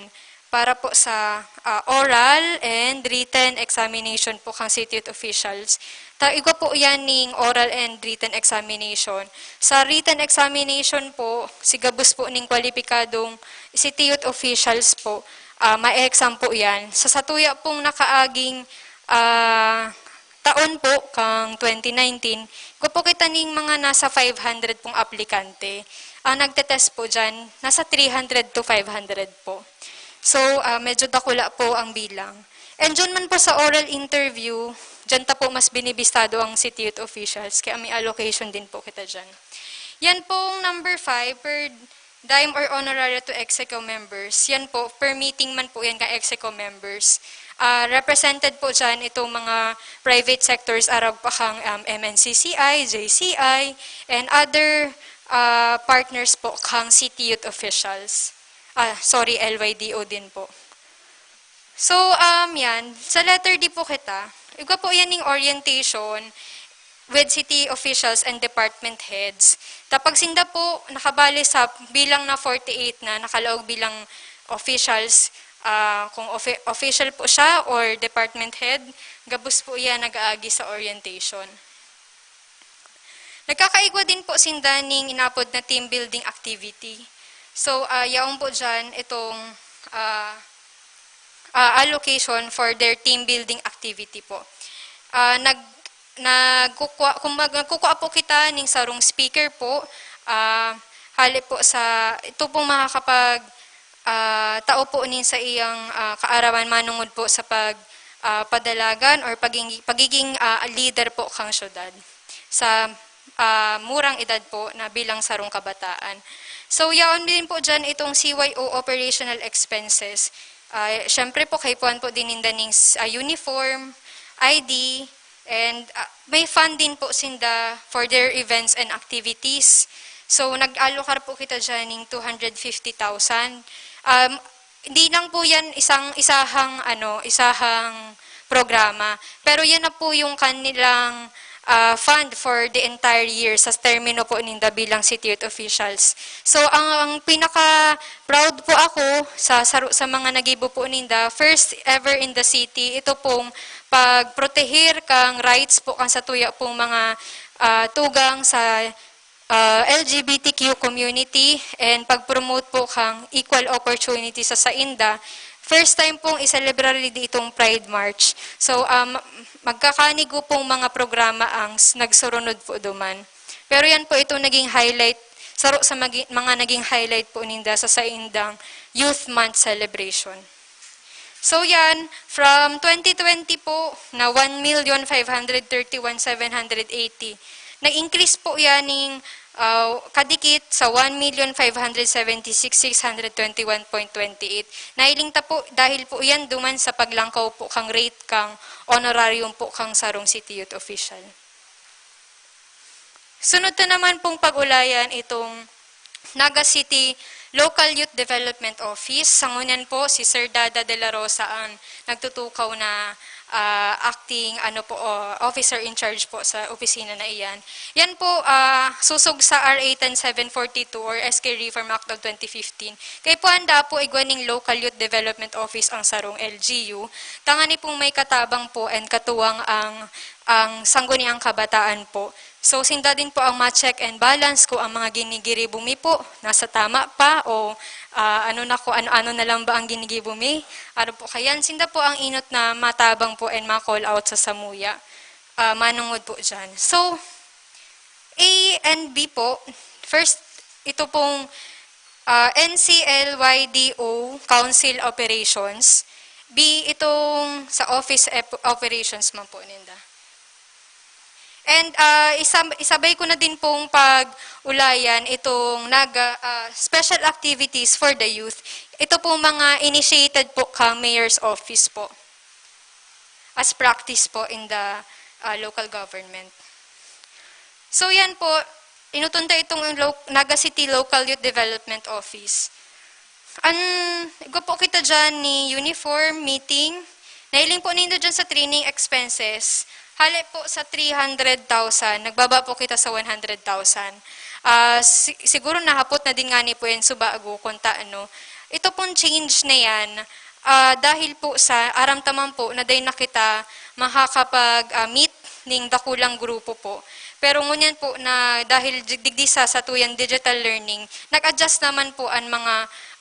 para po sa, ah, oral and written examination po kang city youth officials. Ta igwa po yan ning oral and written examination. Sa written examination po, si gabos po ning kwalipikadong city youth officials po, ah, ma-exam po yan. Sa satuya pong nakaaging, ah, taon po, kang twenty nineteen, igwa po kita ning mga nasa five hundred pong aplikante. Ang nagte-test po dyan, nasa three hundred to five hundred po. So, ah, medyo dakula po ang bilang. And dyan man po sa oral interview, dyan ta po mas binibistado ang city youth officials, kaya may allocation din po kita dyan. Yan pong number five, per dime or honoraria to execo members. Yan po, per meeting man po yan ka execo members. Ah, represented po dyan itong mga private sectors, arog pa kang, um, M N C C I, J C I, and other, ah, partners po kang city youth officials. Ah, sorry, L Y D O din po. So, um, yan. Sa letter D po kita. Igwa po yan ning orientation with city officials and department heads. Tapag sinda po nakabali sa bilang na forty-eight na nakalaog bilang officials, ah, kung offi-, official po siya or department head, gabos po yan nag-aagi sa orientation. Nagkakaigwa din po sinda ning inapod na team building activity. So, ah, yaon po dyan itong, ah, ah, allocation for their team building activity po. Ah, nag-, nagkukwa-, kumbaga, nagkukwa po kita ning sarong speaker po. Ah, hali po sa, ito pong makakapag, ah, tao po nin sa iyang, ah, kaaraman manungod po sa pag, ah, padalagan or paging-, pagiging, ah, leader po kang syudad sa, ah, murang edad po na bilang sarong kabataan. So, yaon din po dyan itong C Y O operational expenses. Ah, syempre po, kaipuhan po din ninda ning s-, ah, uniform, I D, and, ah, may fund din po sinda for their events and activities. So, nag-allocate po kita dyan ning two hundred fifty thousand. Um, hindi lang po yan isang, isahang, ano, isahang programa. Pero yan na po yung kanilang, ah, fund for the entire year sa termino po ninda bilang city youth officials. So, ang, ang pinaka-proud po ako sa, sa, sa mga nagibo po ninda, first ever in the city, ito pong pagprotehir kang rights po kang satuya pong mga, ah, tugang sa, ah, L G B T Q community and pag-promote po kang equal opportunity sa sainda. First time pong i-celebrate itong Pride March. So, um, magkakanigo pong mga programa ang s-, nagsurunod po duman. Pero yan po itong naging highlight, saro sa magi-, mga naging highlight po ninda sa saindang Youth Month celebration. So yan, from twenty twenty po na one million five hundred thirty-one seven hundred eighty, nag-increase po yan ning, ah, kadikit sa one million five hundred seventy-six six hundred twenty-one point twenty-eight. Nahiling ta po dahil po yan duman sa paglangkaw po kang rate kang honorarium po kang sarong city youth official. Sunod ta naman pong pag-ulayan itong Naga City Local Youth Development Office. Sa ngunyan po, si Sir Dada de la Rosa ang nagtutukaw na, ah, acting, ano po, o, officer in charge po sa opisina na iyan. Yan po, ah, susog sa R A ten seven forty-two or S K Reform Act of twenty fifteen. Kaipuhan da po igwa ning Local Youth Development Office ang sarong L G U. Tangani pong may katabang po and katuwang ang, ang Sangguniang Kabataan po. So, sinda din po ang ma-check and balance kung ang mga ginigiribo mi po nasa tama pa o, ah, ano na, kung ano-ano na lang ba ang ginigibo mi. Ano po, kayan sinda po ang inot na matabang po and ma-call out sa samuya, ah, manungod po dyan. So, A and B po, first, ito pong, ah, N C L Y D O Council Operations. B, itong sa office ep-, operations man po ninda. And, ah, isab-, isabay ko na din pong pag-ulayan itong nag-, ah, special activities for the youth. Ito po mga initiated po ka mayor's office po. As practice po in the, ah, local government. So yan po, inutunta itong lo-, Naga City Local Youth Development Office. An, igwa po kita dyan ni uniform, meeting. Nahiling po nindo dyan sa training expenses. Hali po sa three hundred thousand, nagbaba po kita sa one hundred thousand. Ah, si-, siguro nahapot na din nga ni po yan, subago kung ta-, ano. Ito pong change na yan, ah, dahil po sa aram taman po na dahil na kita makakapag, ah, meet ning dakulang grupo po. Pero ngunyan po na dahil di-, digdi sa satuyang digital learning, nag-adjust naman po an mga,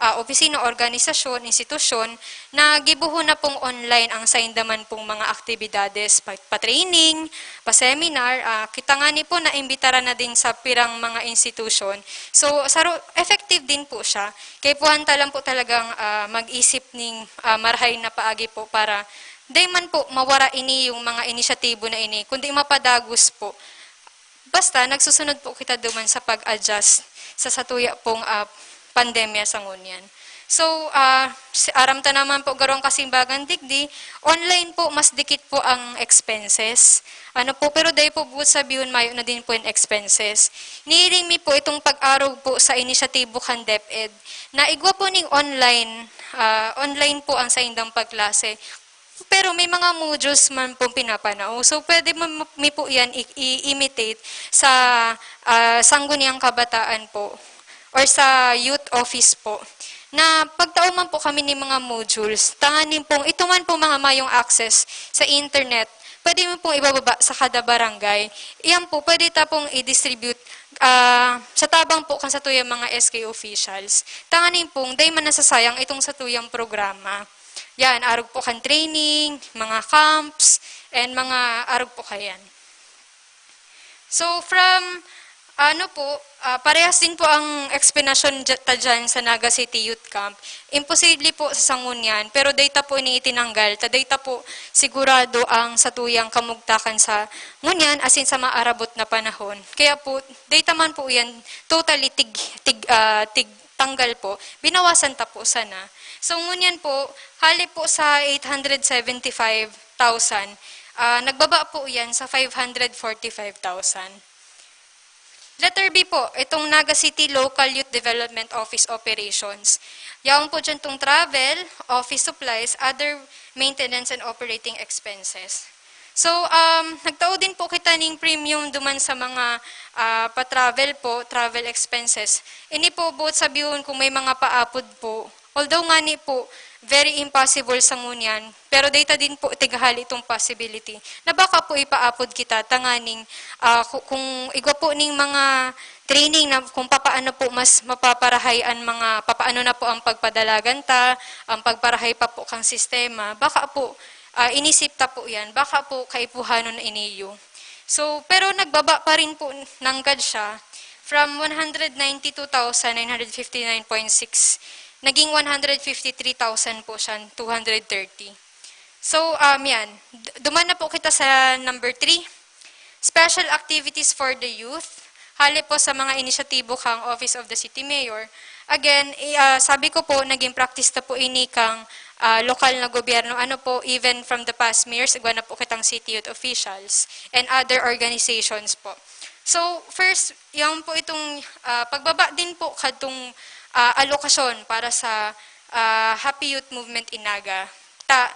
ah, opisina, organisasyon, institusyon na gibohon na pong online ang sainda man pong mga aktibidades, pa-, pa-training, pa-seminar, ah, kita ngani po naimbitaran na din sa pirang mga institusyon. So, saro-, effective din po siya. Kaipuhan ta lang po talagang, ah, mag-isip ning, ah, marahay na paagi po para dai man po mawara ini yung mga inisyatibo na ini, kundi mapadagos po. Basta nagsusunod po kita duman sa pag-adjust sa satuya pong, ah, pandemya sa ngunyan. So, ah, si-, aram ta naman po garo an kasimbagan digdi, online po mas dikit po ang expenses. Ano po, pero dai po buot sabihon mayo na din po yung expenses. Nihiling mi po itong pag-arog po sa inisyatibo kan DepEd na igwa po ning online, ah, online po ang saindang pagklase. Pero may mga modules man pong pinapanao. So, pwede mo, mi po yan i-, i-imitate sa, ah, Sangguniang Kabataan po or sa youth office po. Na pagtao man po kami ni mga modules, tanganing pong ito man po mga mayong access sa internet, pwede mo pong ibababa sa kada barangay. Iyan po, pwede ta pong i-distribute, ah, sa tabang po kan satuyang mga S K officials. Tanganing pong, dai man nasasayang itong satuyang programa. Yan, arog po kan training, mga camps, and mga arog po kayan. So, from, ano po, ah, parehas din po ang eksplanasyon dya-, ta dyan sa Naga City Youth Camp. Imposible po sa Sangguniang, pero dai ta po ini itinanggal, ta dai ta po sigurado ang satuyang kamugtakan sa ngunyan, asin sa maarabot na panahon. Kaya po, dai ta man po yan totally tig-, tig-, ah, tig-, tanggal po, binawasan ta po sana. So, ngunyan po, hali po sa eight hundred seventy-five thousand, ah, nagbaba po yan sa five hundred forty-five thousand. Letter B po, itong Naga City Local Youth Development Office Operations. Yaon po dyan tong travel, office supplies, other maintenance and operating expenses. So, um, nagtao din po kita ning premium duman sa mga, ah, pa-travel po, travel expenses. Ini po, buot sabihon kung may mga paapod po. Although ngani po, very impossible sa ngunyan, pero dai ta din po tigahali itong possibility na baka po ipaapod kita tanganing, ah, ku-, kung igwa po ning mga training na kung papaano po mas mapaparahay an mga, papaano na po ang pagpadalagan ta, ang pagparahay pa po kang sistema, baka po, ah, inisip ta po yan, baka po kaipuhanon na iniyo. So, pero nagbaba pa rin po nanggad siya from one hundred ninety-two thousand nine hundred fifty-nine point six, naging one hundred fifty-three thousand po siya, two hundred thirty. So, um, yan. D-, duman na po kita sa number three. Special activities for the youth. Hali po sa mga inisyatibo kang Office of the City Mayor. Again, i-, ah, sabi ko po, naging practice na po ini kang, ah, lokal na gobyerno. Ano po, even from the past mayors, igwa na po kitang city youth officials and other organizations po. So, first, yan po itong, ah, pagbaba din po kadtong, ah, alokasyon para sa, ah, Happy Youth Movement in Naga. Ta-,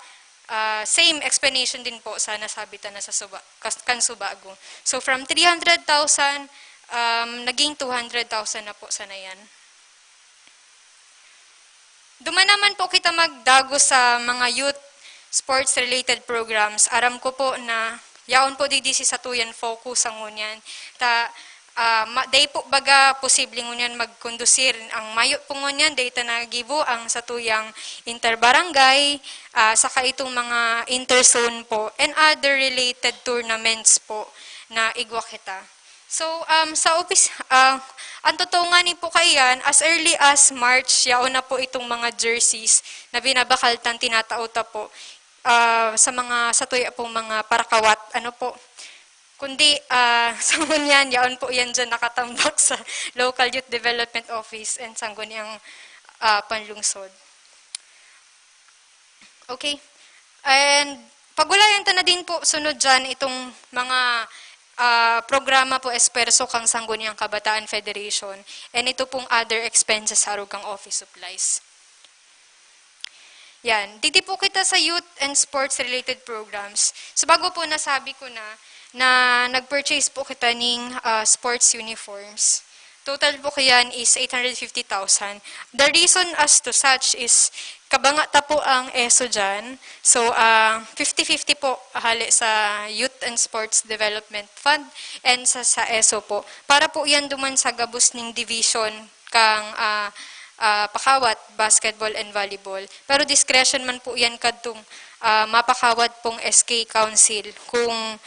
ah, same explanation din po sa nasabi ta na sa suba-, kas-, kan subago. So, from three hundred thousand, um, naging two hundred thousand na po sana yan. Duman naman po kita magdagos sa mga youth sports-related programs. Aram ko po na yaon po digdi si satuyan focus sa ngunyan. Ta, ah, ma-, dai po baga posible ngunyan magkondusir. Ang mayo po ngunyan, dai ta nagibo ang satuyang interbarangay, ah, saka itong mga interzone po, and other related tournaments po na igwa kita. So, um, sa opis-, ah, ang totoo ngani po kaiyan, as early as March, yaon na po itong mga jerseys na binabakal tan tinatao ta po, ah, sa mga, satuya pong mga parakawat, ano po. Kundi, ah, sa ngunyan, yaon po yan dyan nakatambak sa Local Youth Development Office and Sangguniang, ah, Panlungsod. Okay. And pag-ulayan ta na din po sunod dyan itong mga, ah, programa po espuwerso kang Sangguniang Kabataan Federation and ito pong other expenses sa arog kang office supplies. Yan. Digdi po kita sa youth and sports-related programs. So, bago po nasabi ko na, na nag-purchase po kita ning, ah, sports uniforms. Total po kayan is eight hundred fifty thousand. The reason as to such is kabanga ta po ang eso diyan. So, ah, fifty fifty po hale sa Youth and Sports Development Fund and sa, sa eso po. Para po yan duman sa gabos ning division kang, ah, ah, pakawat, basketball and volleyball. Pero discretion man po yan kadtong, ah, mapakawat pong S K Council kung,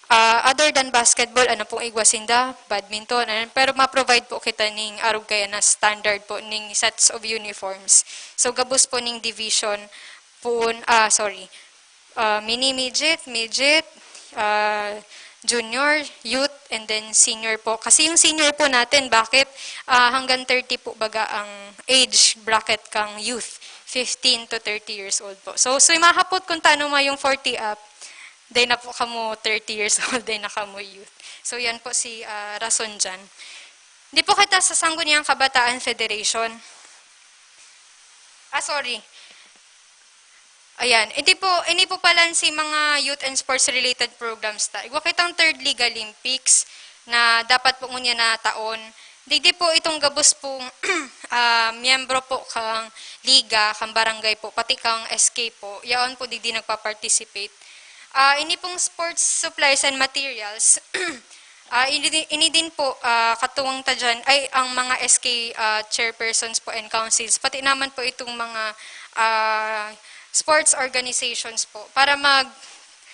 ah, other than basketball, ano pong igwa sinda, badminton, ano, pero ma-provide po kita ning arog kaya na standard po ning sets of uniforms. So, gabos po ning division po, ah, sorry, ah, mini midget, midget, ah, junior, youth, and then senior po. Kasi yung senior po natin, bakit, ah, hanggang thirty po baga ang age bracket kang youth, fifteen to thirty years old po. So, so mahapot kung tano mayong forty up, day na po kamo thirty years old, day na kamo youth. So, yan po si, ah, rason dyan. Di po kita sa Sangguniang Kabataan Federation. Ah, sorry. Ayan. Hindi po, hindi po pala si mga youth and sports related programs ta. Igwa kitang third Liga Olympics na dapat po ngunyan na taon. Digdi po itong gabos pong, ah, miyembro po kang liga, kang barangay po, pati kang S K po. Yaon po digdi nagpa-participate. Ah, ini pong sports supplies and materials, ah, ini, ini din po, ah, katuwang ta dyan ay ang mga S K, ah, chairpersons po and councils, pati naman po itong mga, ah, sports organizations po para mag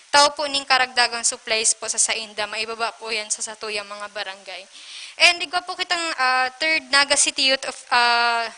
tao po ning karagdagang supplies po sa sainda, maibaba po yan sa satuyang mga barangay. And igwa po kitang, ah, third Naga City Youth of, ah,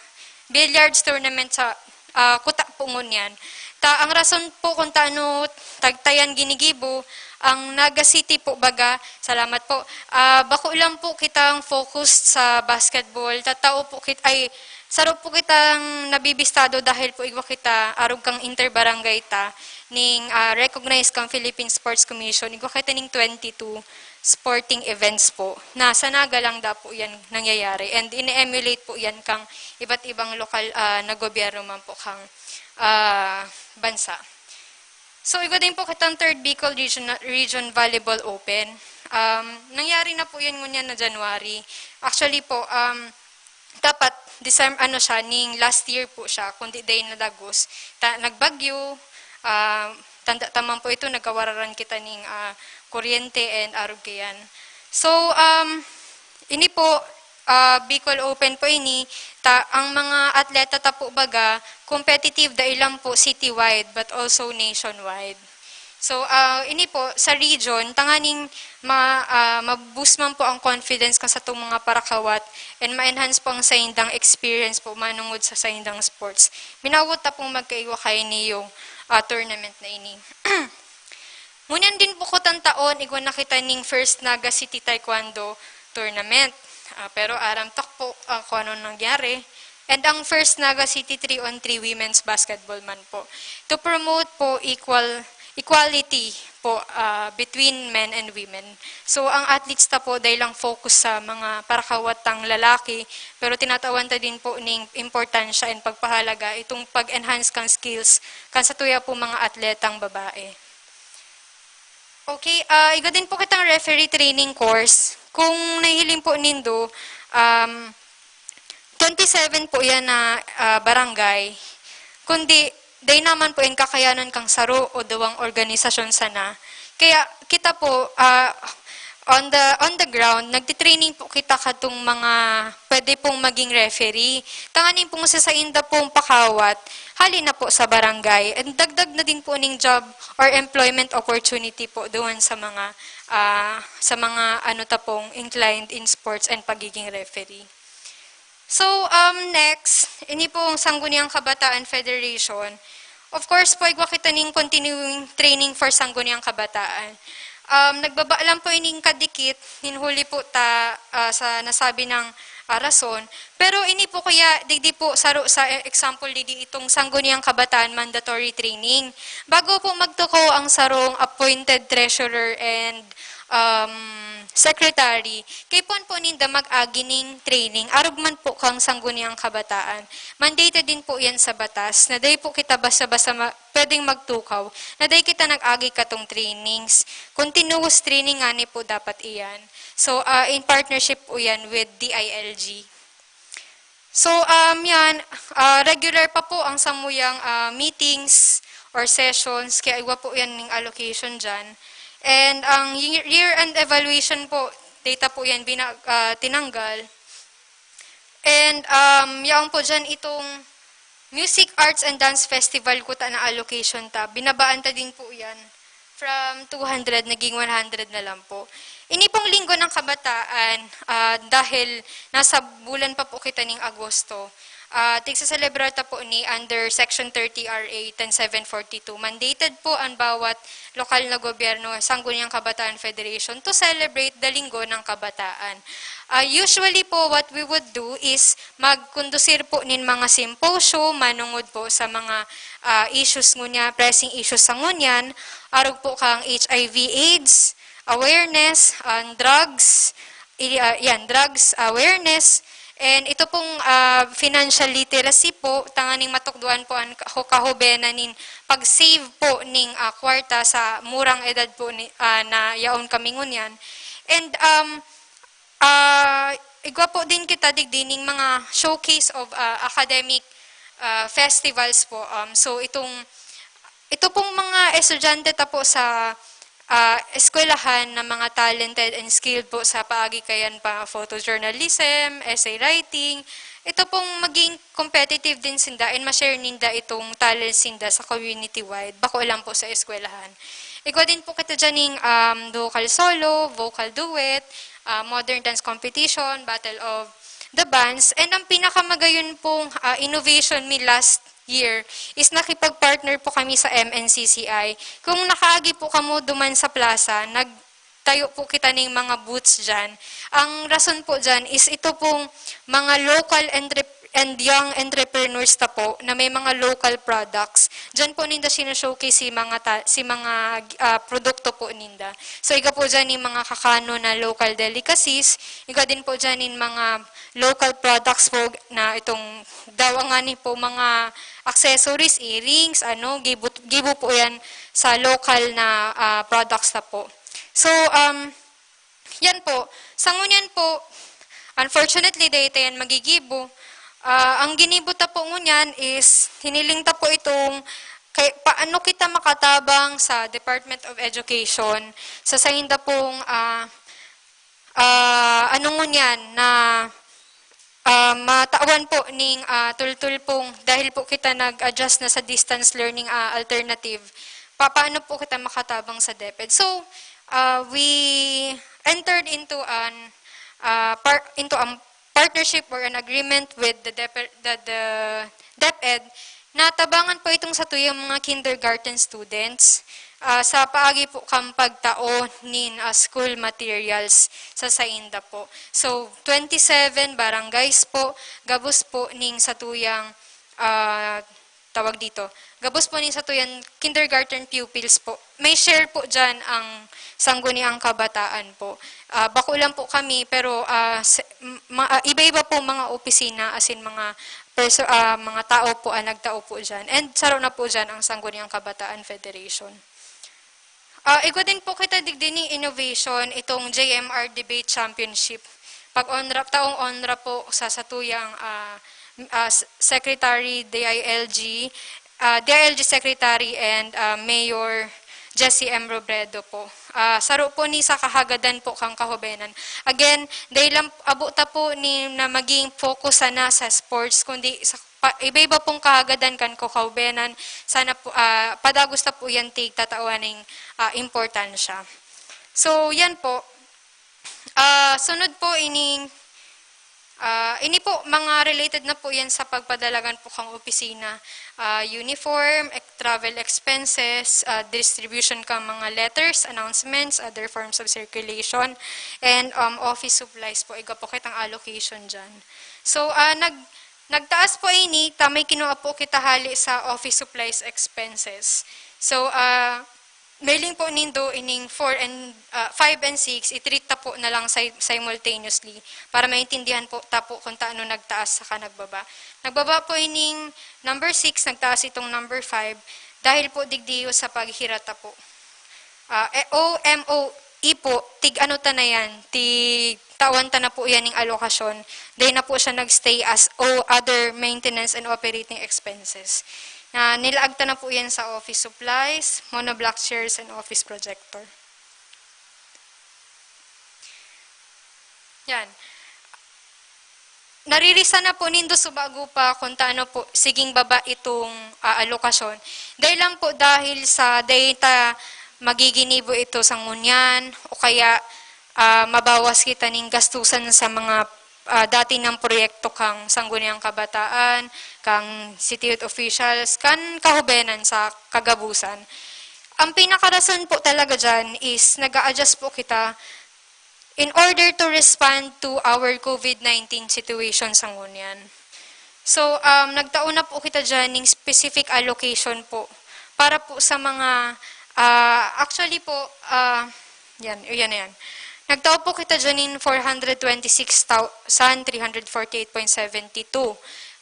Billiards Tournament sa, ah, kuta po ngunyan. Ta, ang rason po kung taano tagtayan ginigibo, ang Naga City po baga, salamat po, ah, bako lang po kitang focused sa basketball. Tatao po kit-, ay, saro po kitang nabibistado dahil po igwa kita, arog kang interbarangay ta, ning, ah, recognized kang Philippine Sports Commission, igwa kita ning twenty-two sporting events po. Na sa Naga lang da po yan nangyayari. And ini-emulate po yan kang iba't ibang lokal, ah, na gobyerno man po kang, ah, bansa. So, igwa din po kitang third Bicol Region, Region Volleyball Open. Um, nangyari na po yan ngunyan na January. Actually po, um, dapat December, ano siya, ning last year po siya, kundi day nadagos. Ta-, nagbagyo, ah, tanda ta man po ito, nagkawararan kita ning, ah, kuryente and arog kaiyan. So, um, ini po, ah, Bicol Open po ini, ta-, ang mga atleta ta po baga, competitive dai lang po citywide, but also nationwide. So, ah, ini po, sa region, tanganing ma-, ah, ma-boost man po ang confidence kan satong mga parakawat and ma-enhance po ang saindang experience po manungod sa saindang sports. Minawot ta pong magkaigwa kaini yung, ah, tournament na ini. Ngunyan din po kutang taon, igwa na kita ning first Naga City Taekwondo Tournament. Ah, pero aram tak po, ah, kung anong nangyari. And ang first Naga City three on three women's basketball man po. To promote po equal, equality po, ah, between men and women. So, ang athletes ta po, dahil lang focus sa mga parakawatang lalaki, pero tinatawan ta din po ning importansya and pagpahalaga itong pag-enhance kang skills kan satuya po mga atletang babae. Okay, ah, igwa din po kitang referee training course. Kung nahihiling po nindo, um, twenty-seven po yan na, ah, barangay. Kundi, dai naman po yan kakayanon kang saro o duwang organisasyon sana. Kaya kita po, ah, on the, on the ground, nagtitraining po kita katong mga pwede pong maging referee. Tanganing pong sa sainda pong pakawat, hali na po sa barangay. And dagdag na din po ning job or employment opportunity po doon sa mga, ah, sa mga ano ta pong inclined in sports and pagiging referee. So, um, next, ini pong Sangguniang Kabataan Federation. Of course po, igwa kita ning continuing training for Sangguniang Kabataan. Um, nagbaba lang po ining kadikit, nin huli po ta, ah, sa nasabi ng, ah, rason. Pero ini po kaya, digdi po, saro sa e-, example, digdi itong Sangguniang Kabataan mandatory training. Bago po magtukaw ang sarong appointed treasurer and, um, secretary, kaipuhan po ninda mag-agi ning training, arog man po kang Sangguniang Kabataan. Mandated din po yan sa batas, na dai po kita basta-basta ma-, pwedeng magtukaw, na dai kita nag-agi katong trainings. Continuous training ngani po dapat iyan. So, ah, in partnership po yan with D I L G. So, um, yan, ah, regular pa po ang samuyang, ah, meetings or sessions, kaya igwa po yan ning allocation dyan. And ang year- year-end evaluation po, data po yan bina- ah, tinanggal. And um, yaon po dyan itong Music Arts and Dance Festival kuta na allocation ta. Binabaan ta din po yan. From two hundred, naging one hundred na lang po. Ini pong Linggo ng Kabataan, ah, dahil nasa bulan pa po kita ning Agosto, ah, tigsaselebrar ta po ni under Section thirty R A ten seven forty-two. Mandated po ang bawat lokal na gobyerno, Sangguniang Kabataan Federation, to celebrate the Linggo ng Kabataan. Ah, usually po, what we would do is magkondusir po nin mga symposium, manungod po sa mga, ah, issues ngunyan, pressing issues sa ngunyan, arog po kang H I V AIDS, awareness, and drugs, i- ah, yan, drugs awareness, and ito pong, ah, financial literacy po, tanganing matukdoan po ang kaho- kahobenan nin pag-save po ning, ah, kwarta sa murang edad po ni, ah, na yaon kami ngunyan. And, um, ah, igwa po din kita digdi ning mga showcase of, ah, academic, ah, festivals po. Um, so, itong, ito pong mga estudyante ta po sa, ah, eskwelahan na mga talented and skilled po sa paagi kayan pa photojournalism, essay writing, ito pong maging competitive din sinda and ma-share ninda itong talents ninda sa community-wide, bako lang po sa eskwelahan. Igwa din po kita dyan ning, um, vocal solo, vocal duet, ah, modern dance competition, battle of the bands, and ang pinakamagayon pong, ah, innovation mi last year is nakipag-partner po kami sa M N C C I. Kung nakaagi po kamo duman sa plaza, nagtayo po kita ning mga booths dyan. Ang rason po dyan is ito pong mga local entrep- and young entrepreneurs ta po na may mga local products. Dyan po ninda sino-showcase si mga ta- si mga, ah, produkto po ninda. So, igwa po dyan yung mga kakano na local delicacies. Igwa din po dyan yung mga local products po na itong daw ang ani po mga accessories, earrings, ano, gibo, gibo po yan sa local na, ah, products ta po. So, um, yan po. Sa ngunyan po, unfortunately, dahil yan magigibo, ah, ang ginibo ta po ngunyan is hiniling ta po itong kay, paano kita makatabang sa Department of Education sa sainda pong, ah, ah, ano ngunyan na, ah, matawan po ning, ah, tultul pong dahil po kita nag-adjust na sa distance learning, ah, alternative. Pa- paano po kita makatabang sa DepEd? So, ah, we entered into an, ah, par- into a partnership or an agreement with the DepEd, the, the DepEd, natabangan po itong satuyang mga kindergarten students, ah, sa paagi po kan pagtao nin, ah, school materials sa sainda po. So, twenty-seven barangays po, gabos po ning satuyang, ah, tawag dito, gabos po ning satuyang kindergarten pupils po. May share po dyan ang Sangguniang Kabataan po. Ah, bako lang po kami, pero, ah, se- m- ma- ah, iba-iba po mga opisina, as in mga perso- ah, mga tao po ang nagtao po dyan. And saro na po dyan ang Sangguniang Kabataan Federation. Ah, igwa din po kita digdi ning innovation, itong J M R Debate Championship. Pag-onra, taong onra po sa satuyang, ah, m- ah, s- Secretary D I L G, ah, D I L G Secretary and, ah, Mayor Jesse M Robredo po. Ah, saro po ni sa kahagadan po kang kahobenan. Again, dahil lang abo ta po ni na maging focus sana sa sports, kundi sa pa- iba-iba pong kahagadan kan kahobenan, sana po, ah, padagos ta po yan tig tatawan ning, ah, importansya. So, yan po. Ah, sunod po ining, ah, ini po, mga related na po yan sa pagpadalagan po kang opisina. Ah, uniform, ek- travel expenses, ah, distribution kang mga letters, announcements, other forms of circulation, and, um, office supplies po. Igwa po kitang allocation dyan. So, ah, nag- nagtaas po ini, ta may kinuha po kita hali sa office supplies expenses. So, ah, mailing po nindo ining four and, ah, five and six, i-treat ta po na lang si- simultaneously para maintindihan po ta po kung taano nagtaas saka nagbaba. Nagbaba po ining number six, nagtaas itong number five, dahil po digdiyo sa paghirata po. Ah, eh, O M O, ipo, tig ano ta na yan, tig tawan ta na po yan ng alokasyon. Dahil na po siya nagstay as o other maintenance and operating expenses. Na nilaag ta na po yan sa office supplies, monoblock chairs, and office projector. Yan. Naririsan na po nindo subago pa kung taano po siging baba itong, ah, alokasyon. Dahil lang po dahil sa data magiginibo ito sa ngunyan o kaya, ah, mabawas kita ning gastusan sa mga, ah, dati ng proyekto kang Sangguniang Kabataan, kang city youth officials, kan kahubenan sa kagabusan. Ang pinakarason po talaga diyan is nag-a-adjust po kita in order to respond to our COVID nineteen situation sa ngunyan. So, um, nagtao na po kita diyan ng specific allocation po para po sa mga, ah, actually po, ah, yan, yan, yan. Nagtao po kita diyan ng four hundred twenty-six thousand three hundred forty-eight point seventy two.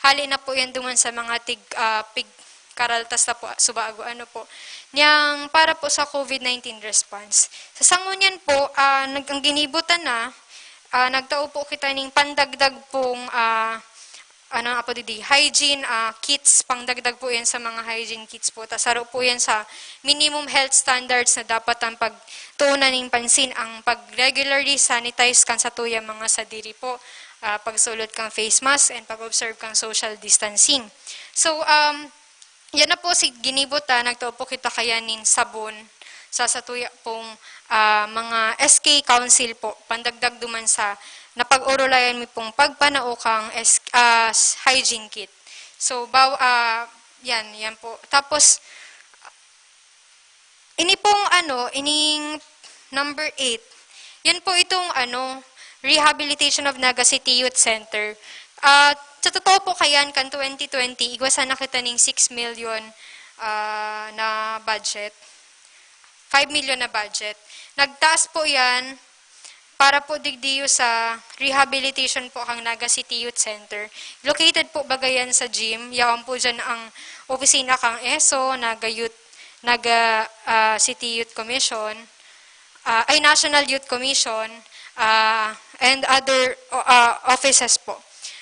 Hali na po yan duman sa mga tig, ah, pig, karaltas na po, subago, ano po, niyang para po sa COVID nineteen response. Sa sangunyan po, ah, nag-, ang ginibo ta na, ah, nagtao po kita ning pandagdag pong, ah, ano, apo didi, hygiene, ah, kits, pangdagdag po yan sa mga hygiene kits po. Ta saro po yan sa minimum health standards na dapat ang pagtuunan ning pansin, ang pag-regularly sanitize kan sa tuyang mga sadiri po, ah, pagsulot kang face mask, and pag-observe kang social distancing. So, um, yan na po si ginibo ta, nagtao po kita kaya nin sabon sa satuya pong, ah, mga S K Council po, pandagdag duman sa napag-orolayan mi pong pagpanao kang S-, ah, s-, hygiene kit. So, baw-, ah, yan, yan po. Tapos, ini pong ano, ining number eight, yan po itong ano, Rehabilitation of Naga City Youth Center. Ah, sa totoo po kayan, kan twenty twenty, igwa sana kita ning six million, ah, na budget. Five million na budget. Nagtaas po yan para po digdiyo sa rehabilitation po kang Naga City Youth Center. Located po baga yan sa gym. Yaon po dyan ang opisina kang eso, Naga Youth, Naga, ah, City Youth Commission, ah, ay, National Youth Commission, ah, and other, ah, offices po.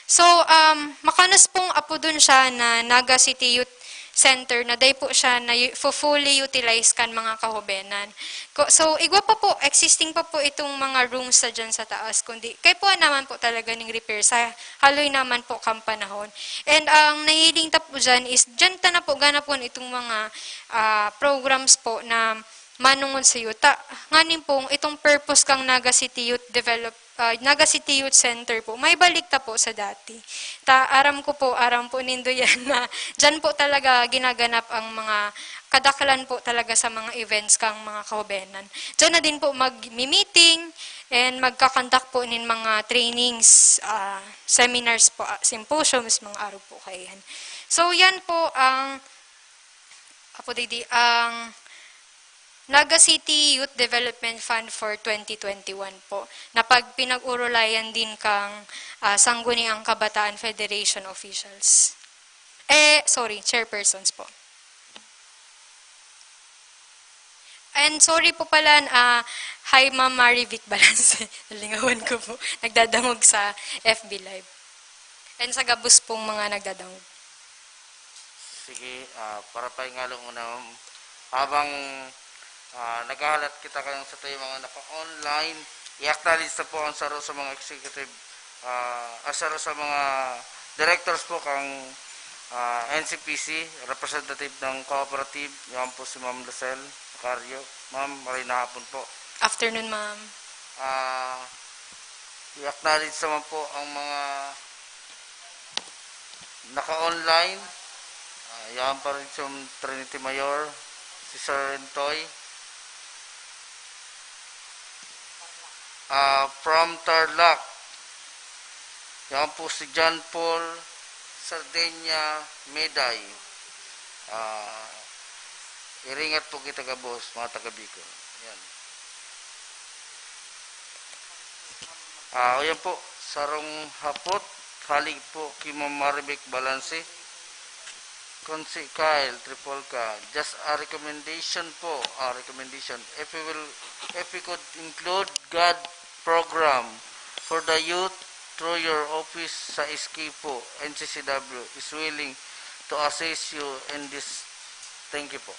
So, um, makanos pong apodon siya na Naga City Youth Center na dai po siya na yu-, fu-, fully utilize kan mga kahubenan. Ko-, so, igwa pa po, existing pa po itong mga rooms sa dyan sa taas, kundi kaipuhan naman po talaga ning repair sa haloy naman po kang panahon. And ang nahiling ta po dyan is, dyan ta na po ganapon itong mga, ah, programs po na manongod sa yuta. Nganing pong itong purpose kang Naga City Youth Develop-, ah, Naga City Youth Center po, may balik ta po sa dati. Ta, aram ko po, aram po nindo yan na dyan po talaga ginaganap ang mga kadaklan po talaga sa mga events kang mga kahubenan. Dyan na din po mag-meeting and magkakandak po nin mga trainings, ah, seminars po, ah, symposiums, mga araw po kayan. So, yan po ang, apo digdi, ang Naga City Youth Development Fund for twenty twenty-one po, na pag pinag-urulayan din kang, ah, Sangguniang Kabataan Federation officials. Eh, sorry, chairpersons po. And sorry po pala, ah, hi Ma'am Marivic Balance. Nalingawan ko po. Nagdadangog sa F B Live. And sa gabos pong mga nagdadangog. Sige, ah, para paingalo muna, ma'am. Habang, ah, naghahalat kita kayong sa tayo mga naka-online, i-acknowledge na po ang saro sa mga executive, ah, ah, saro sa mga directors po kang, ah, N C P C, representative ng cooperative, yan po si Ma'am Lucel Macario. Ma'am, maray na hapon po. Afternoon, ma'am. Ah, i-acknowledge naman po ang mga naka-online. Ah, yan pa rin si Trinity Mayor, si Sir Rentoy. Ah, from Tarlac, yan po si John Paul Sardinia Meday. Ah, iringat po kita gabos, mga taga Bicol. Yan. Ah, o yan po, sarong hapot, hali po ki Ma'am Marivic Balanse. Consi Kyle Tripolca, just a recommendation po, a recommendation. If we will, if we could include God program for the youth through your office sa S K po, N C C W is willing to assist you in this. Thank you po.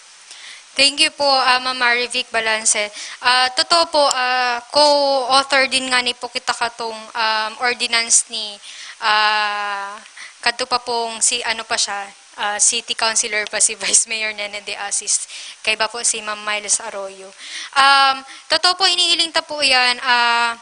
Thank you po, ah, Ma'am Marivic Balanse. Ah, totoo po, ah, co-author din nga ni po kita katong um, ordinance ni ah, kadto pa pong si ano pa siya, ah, city councilor pa si Vice Mayor Nene De Asis. Kaiba po si Ma'am Miles Arroyo. Um, totoo po, inihiling ta po yan. Ah,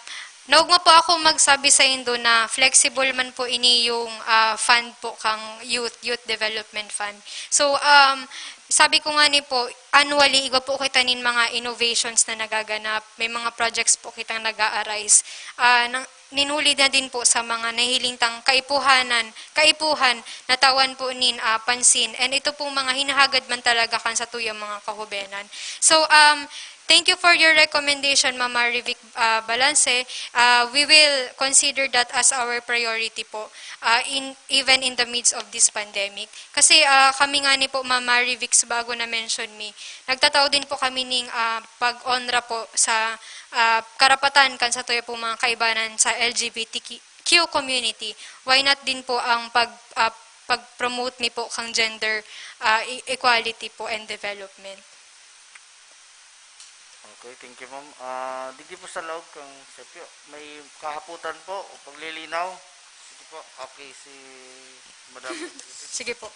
naugma po ako magsabi sa indo na flexible man po ini yung ah, fund po kang youth, Youth Development Fund. So, um, sabi ko nga ni po, annually, igwa po kita nin mga innovations na nagaganap. May mga projects po kitang nag-a-arise. Ah, nang, ninuli na din po sa mga nahiling tang kaipuhanan, kaipuhan, natawan po nin ah, pansin. And ito pong mga hinahagad man talaga kan sa tuyang mga kahubenan. So, um, thank you for your recommendation, Mama Rivic ah, Balanse. Ah, we will consider that as our priority po, ah, in, even in the midst of this pandemic. Kasi ah, kami nga ni po, Mama Rivic, bago na mention mi, nagtatao din po kami ning ah, pag-onra po sa ah, karapatan kan sa tuya po mga kaibanan sa L G B T Q community. Why not din po ang pag ah, pag-promote mi po kang gender ah, e- equality po and development? Okay, thank you, ma'am. Ah, digdi po sa laog kang Sepyo, may kahapotan po o paglilinaw. Sige po, okay si Madam. Sige po.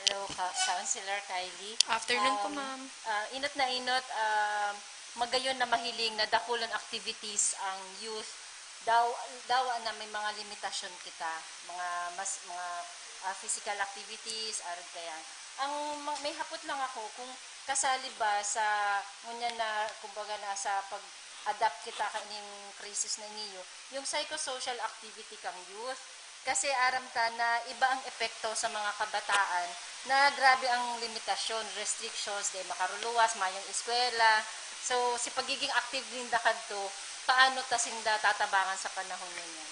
Hello, Ka- Councilor Kylie. Afternoon po, Um, ma'am. Ah, inot na inot, ah, magayon na mahiling na dakulon activities ang youth. Daw, dawa na may mga limitasyon kita, mga mas mga ah, physical activities, arog kaya. Ang ma- may hapot lang ako kung kasali ba sa ngunyan na kumbaga na sa pag-adapt kita kaining crisis na niyo, yung psychosocial activity kang youth. Kasi aram ta na iba ang epekto sa mga kabataan na grabe ang limitasyon, restrictions, di makaruluwas, mayong eskwela. So, si pagiging active ninda kadto, paano ta sinda tatabangan sa panahon na yan?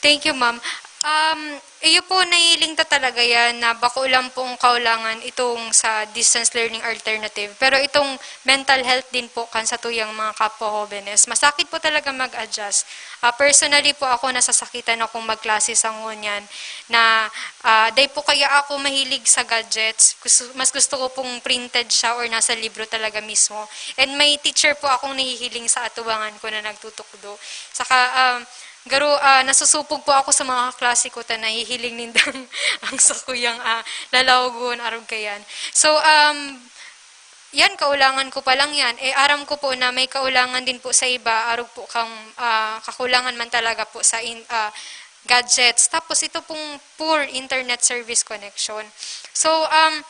Thank you, ma'am. Um, iyo po, nahiling ta talaga yan na bako lang pong kaulangan itong sa distance learning alternative. Pero itong mental health din po kan sa tuyang mga kapwa hobenes, masakit po talaga mag-adjust. Ah, personally po ako, nasasakitan akong magklase sa ngunyan na ah, dai po kaya ako mahilig sa gadgets. Gusto, mas gusto ko pong printed siya or nasa libro talaga mismo. And may teacher po akong nahihiling sa atubangan ko na nagtutukdo. Saka, um, garo, ah, nasusupog po ako sa mga kaklase ko ta nahihiling nindang ang sakuyang ah, lalawagon, arog kayan. So, um, yan, kaulangan ko pa lang yan. Eh, aram ko po na may kaulangan din po sa iba, arog po kang ah, kakulangan man talaga po sa in, ah, gadgets. Tapos ito pong poor internet service connection. So, um,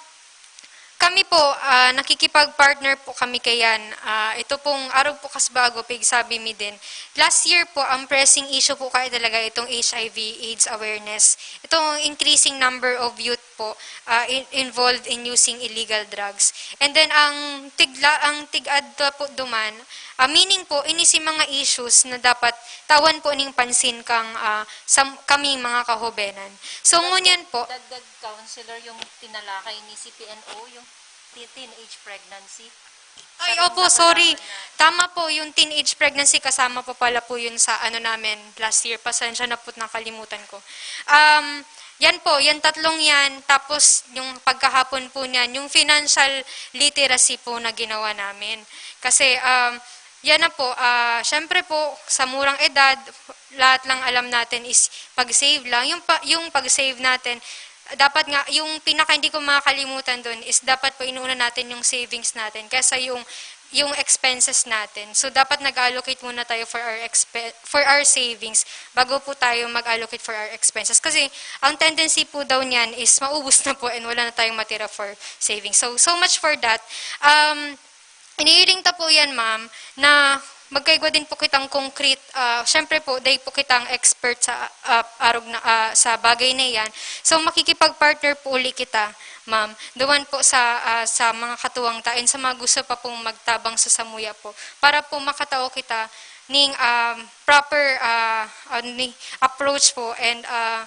kami po, ah, nakikipag-partner po kami kayan. Ah, ito pong arog po kasbago, pigsabi mi din. Last year po, ang pressing issue po kaya talaga itong H I V AIDS awareness. Itong increasing number of youth po ah, in- involved in using illegal drugs. And then ang tigla ang tig-adto po duman, ah, meaning po ini si mga issues na dapat tawan po ning pansin kang ah, sa kami mga kahobenan. So ngunyan po, Dagdag counselor yung tinalakay ni C P N O, yung te- teenage pregnancy. Ay, opo, sorry. Tama po, yung teenage pregnancy kasama po pala po yun sa ano namin last year. Pasensya na po't nakalimutan ko. Um, yan po, yan tatlong yan. Tapos yung pagkahapon po niyan, yung financial literacy po na ginawa namin. Kasi um, yan na po, ah, syempre po, sa murang edad, lahat lang alam natin is pag-save lang. Yung, pa, yung pag-save natin, dapat nga, yung pinaka hindi ko makakalimutan doon is dapat po inuuna natin yung savings natin kaysa yung yung expenses natin. So dapat nag-allocate muna tayo for our expe- for our savings bago po tayo mag-allocate for our expenses. Kasi ang tendency po daw niyan is maubos na po and wala na tayong matira for savings. So so much for that. Um inihiling ta po yan, ma'am, na magkaigwa din po kitang concrete, ah, syempre po, dai po kitang expert sa ah, arog na ah, sa bagay na yan. So makikipag-partner po uli kita, ma'am, duman po sa ah, sa mga katuwang ta and sa mga gusto pa pong magtabang sa samuya po para po makatao kita ning um, proper ah, ano ni, approach po and ah,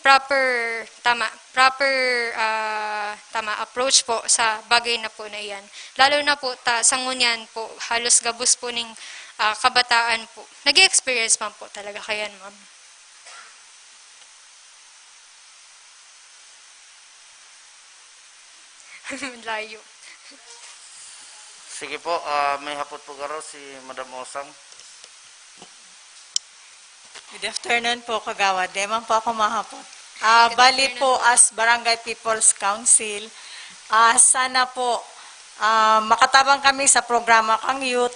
proper, tama, proper, ah, tama, approach po sa bagay na po na iyan. Lalo na po ta, sa ngunyan po, halos gabos po ning, ah, kabataan po. Nag-experience man po talaga kayan, ma'am. Layo. Sige po, ah, may hapot po garo si Madam Osang. Good afternoon po, Kagawad. Di man po ako mahapot. Ah, Good bali afternoon po, po. As Barangay People's Council, ah, sana po ah, makatabang kami sa programa kang youth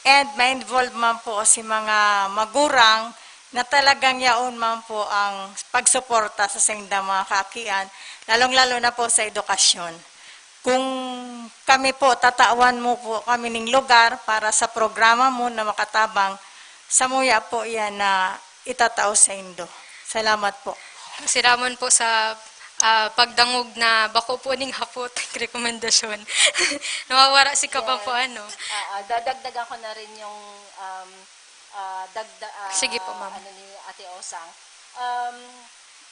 and ma-involve man po si mga magurang na talagang yaon man po ang pagsuporta sa saindang mga kaakian, lalong-lalo na po sa edukasyon. Kung kami po, tatawan mo po kami ning lugar para sa programa mo na makatabang, samuya po yan na itatao sa indo. Salamat po. Siramon po sa ah, pagdangog na bako po ning hapot, rekomendasyon. Nawawara si kabang po, ano. Ah, ah, dadagdagan ko na rin yung um, ah, dagda, ah, Sige po, ma'am. Ano ni Ate Osang. Um,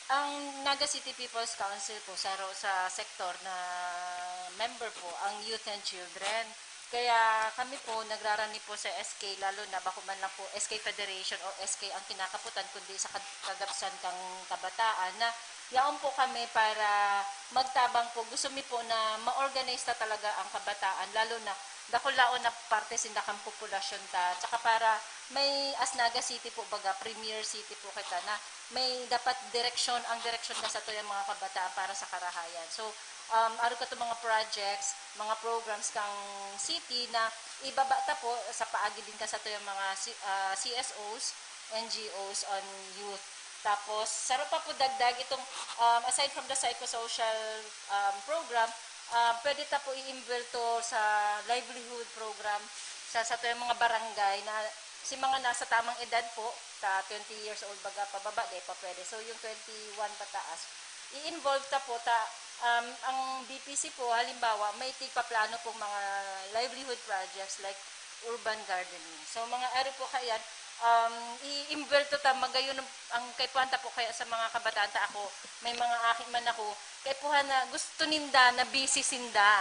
ang Naga City People's Council po, sa, ro- sa sektor na member po, ang Youth and Children. Kaya kami po, nagrarani po sa S K, lalo na bako man lang po S K Federation o S K ang kinakaputan, kundi sa kag- kagabsan kang kabataan na yaon po kami para magtabang po. Gusto mi po na ma-organize ta talaga ang kabataan, lalo na dakulaon na parte sinda kan populasyon ta. Tsaka para may as Naga City po, baga, premier city po kita na may dapat direksyon, ang direksyon na sa to yung mga kabataan para sa karahayan. So, um, arog ka to mga projects, mga programs kang city na ibaba ta po sa paagi din ka sa to yung mga C- ah, C S Os, N G Os on youth. Tapos, saro pa po dagdag itong, um, aside from the psychosocial um, program, um, pwede ta po i-involve to sa livelihood program sa sa to yung mga barangay na si mga nasa tamang edad po, ta twenty years old baga pababa, di pa pwede. So, yung twenty-one pataas, i-involve ta po ta um, ang B P C po, halimbawa, may tigpaplano pong mga livelihood projects like urban gardening. So, mga aro po kayan, um, i-involve to ta, magayon ang, ang kaipuhan ta po kaya sa mga kabataan ta ako, may mga aki man ako, kaipuhan na gusto ninda na busy sinda.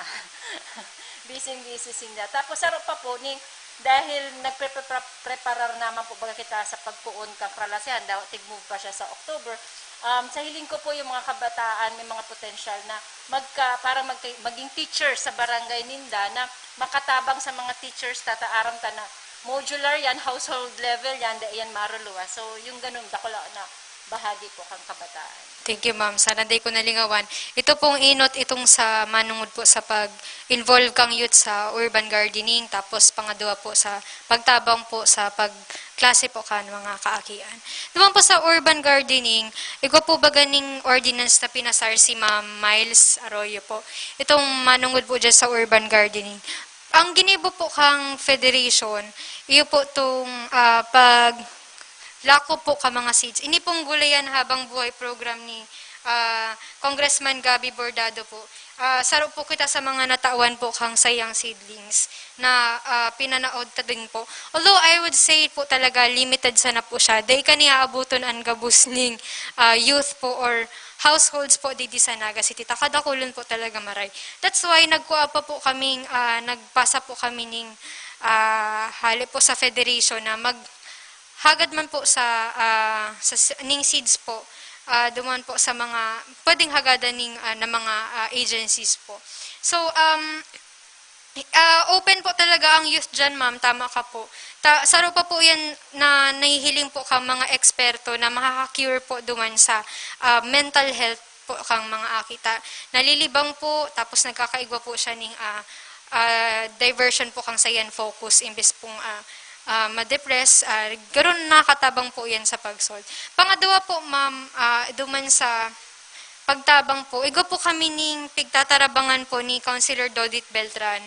Busy, busy sinda. Tapos, saro pa po, ning, dahil nagpreparar naman po baga kita sa pagpoon kang Pralasihan, daw tig-move pa siya sa October. Um, sa hiling ko po yung mga kabataan, may mga potential na magka, para magka, maging teacher sa barangay ninda na makatabang sa mga teachers, tata aram ta na modular yan, household level yan, da yan maruluwas. So, yung ganun, dakula na bahagi po kang kabataan. Thank you, ma'am. Sana di ko nalingawan. Ito pong inot, itong sa manungod po sa pag-involve kang youth sa urban gardening, tapos pangadwa po sa pagtabang po sa pagklase po kan mga kaakian. Naman po sa urban gardening, igwa po ba ganing ordinance na pinasar si Ma'am Miles Arroyo po? Itong manungod po dyan sa urban gardening. Ang ginibo po kang federation, iyo po itong ah, pag lako po ka mga seeds. Ini pong Gulayan Habang Buhay program ni ah, Congressman Gabby Bordado po. Ah, saro po kita sa mga natawan po kang sayang seedlings na ah, pinanaod ta din po. Although I would say po talaga limited sana po siya. Dai ka niya abuton an gabos ning ah, youth po or households po didi sa Naga City. Takadakulon po talaga maray. That's why nagkuha pa po kaming, ah, nagpasa po kami ning ah, hali po sa federation na mag hagad man po sa ah, sa s- ning seeds po, ah, duman po sa mga pwedeng hagadan ning ah, na mga ah, agencies po. So um ah, open po talaga ang youth diyan, ma'am, tama ka po. Ta, saro pa po yan na nahihiling po kang mga eksperto na makaka-cure po duman sa ah, mental health po kang mga aki ta. Nalilibang po, tapos nagkakaigwa po siya ning ah, ah, diversion po kang sa yan focus imbes pong ah, ah, ma-depress. Ah, garo nakatabang po yan sa pag-solve. Pangadwa po, ma'am, ah, duman sa pagtabang po, igwa po kami ning pigtatarabangan po ni Councilor Dodit Beltran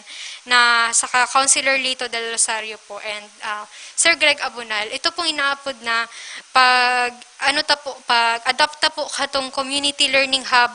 na saka Councilor Lito Del Rosario po and ah, Sir Greg Abunal. Ito pong inaapod na pag ano ta po, pag-adapt ta po katong community learning hub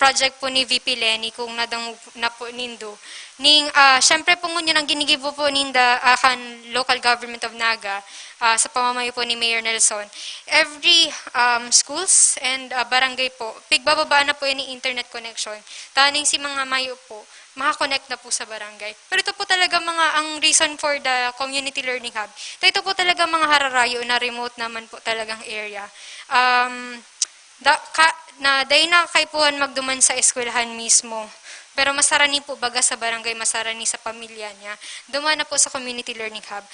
project po ni V P Leni, kung nadangog na po nindo. Ning, ah, syempre po ngunyan ang ginigibo po ninda, ah, kan local government of Naga, ah, sa pamamayo po ni Mayor Nelson. Every, um, schools and, ah, barangay po, pigbababa na po ini internet connection. Taning si mga mayo po, makakonect na po sa barangay. Pero ito po talaga mga, ang reason for the community learning hub, ito, ito po talaga mga hararayo na remote naman po talagang area. Um, da, ka, na dai na kaipuhan magduman sa eskwelahan mismo. Pero masarani po baga sa barangay, masarani sa pamilya niya. Duman na po sa community learning hub.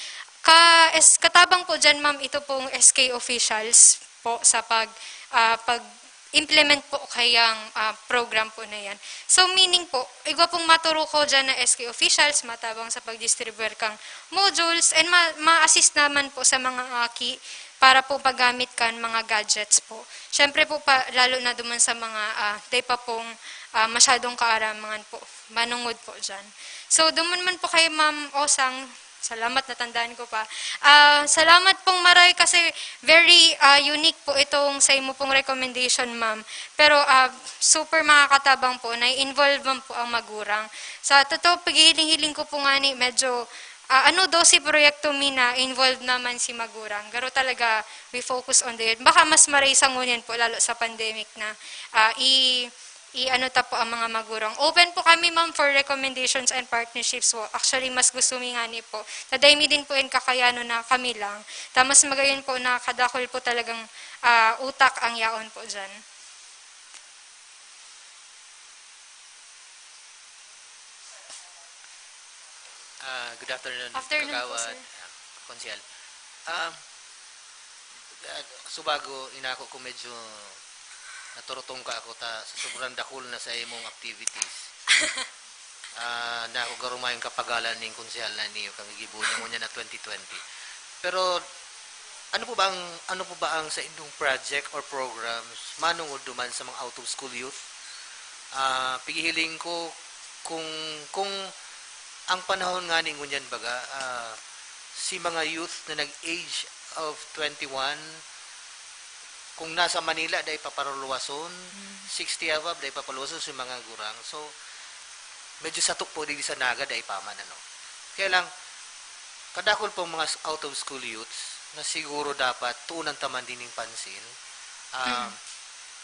Ka, es, katabang po dyan, ma'am, ito pong S K officials po sa pag, ah, pag-implement po kayang, ah, program po na yan. So, meaning po, igwa pong maturo ko dyan na S K officials, matabang sa pag-distribute kang modules, and ma-, ma-assist naman po sa mga aki para po paggamit kan mga gadgets po. Siyempre po, pa, lalo na duman sa mga, ah, di pa pong, ah, masyadong kaaramangan po, manungod po dyan. So, duman man po kay Ma'am Osang, salamat, natandaan ko pa. Ah, salamat pong maray kasi very, ah, unique po itong sa imo pong recommendation, ma'am. Pero, ah, super makakatabang po, na-involve man po ang magurang. Sa totoo, paghihiling-hiling ko po nga ni, medyo, ah, ano, dose proyekto mi na involved naman si magurang. Pero talaga, we focus on the youth. Baka mas maray sa ngunyan po, lalo sa pandemic na, ah, i-, i-ano ta po ang mga magurang. Open po kami, ma'am, for recommendations and partnerships po. Actually, mas gusto mi nga ni po. Taday mi din po in kakayanon na kami lang. Ta mas magayon po na kadakol po talagang, ah, utak ang yaon po dyan. Ah, good afternoon, Afternoon po, Kagawad, sir. Ah, Konsehal. Um, ah, subago, inako ko medyo naturutong ka ako ta sa sobrang dakul na sa imong activities. Ah, na ako garo mayong kapagalan ning konsehal na niyo kang gigibo niya ngunyan na twenty twenty. Pero ano po ba ang, ano po ba ang sa inyong project or programs manungod duman sa mga out of school youth? Ah, pighihiling ko kung, kung ang panahon nga ni ngunyan baga, ah, si mga youth na nag-age of twenty-one, kung nasa Manila, dai paparuluwason, Mm. sixty above, dai paparuluwason si mga gurang. So, medyo sato po digdi sa Naga, dai pa man, ano. Kaya lang, kadakol pong mga s-, out of school youths na siguro dapat tuunan ta man din ning pansin. Ah, Mm.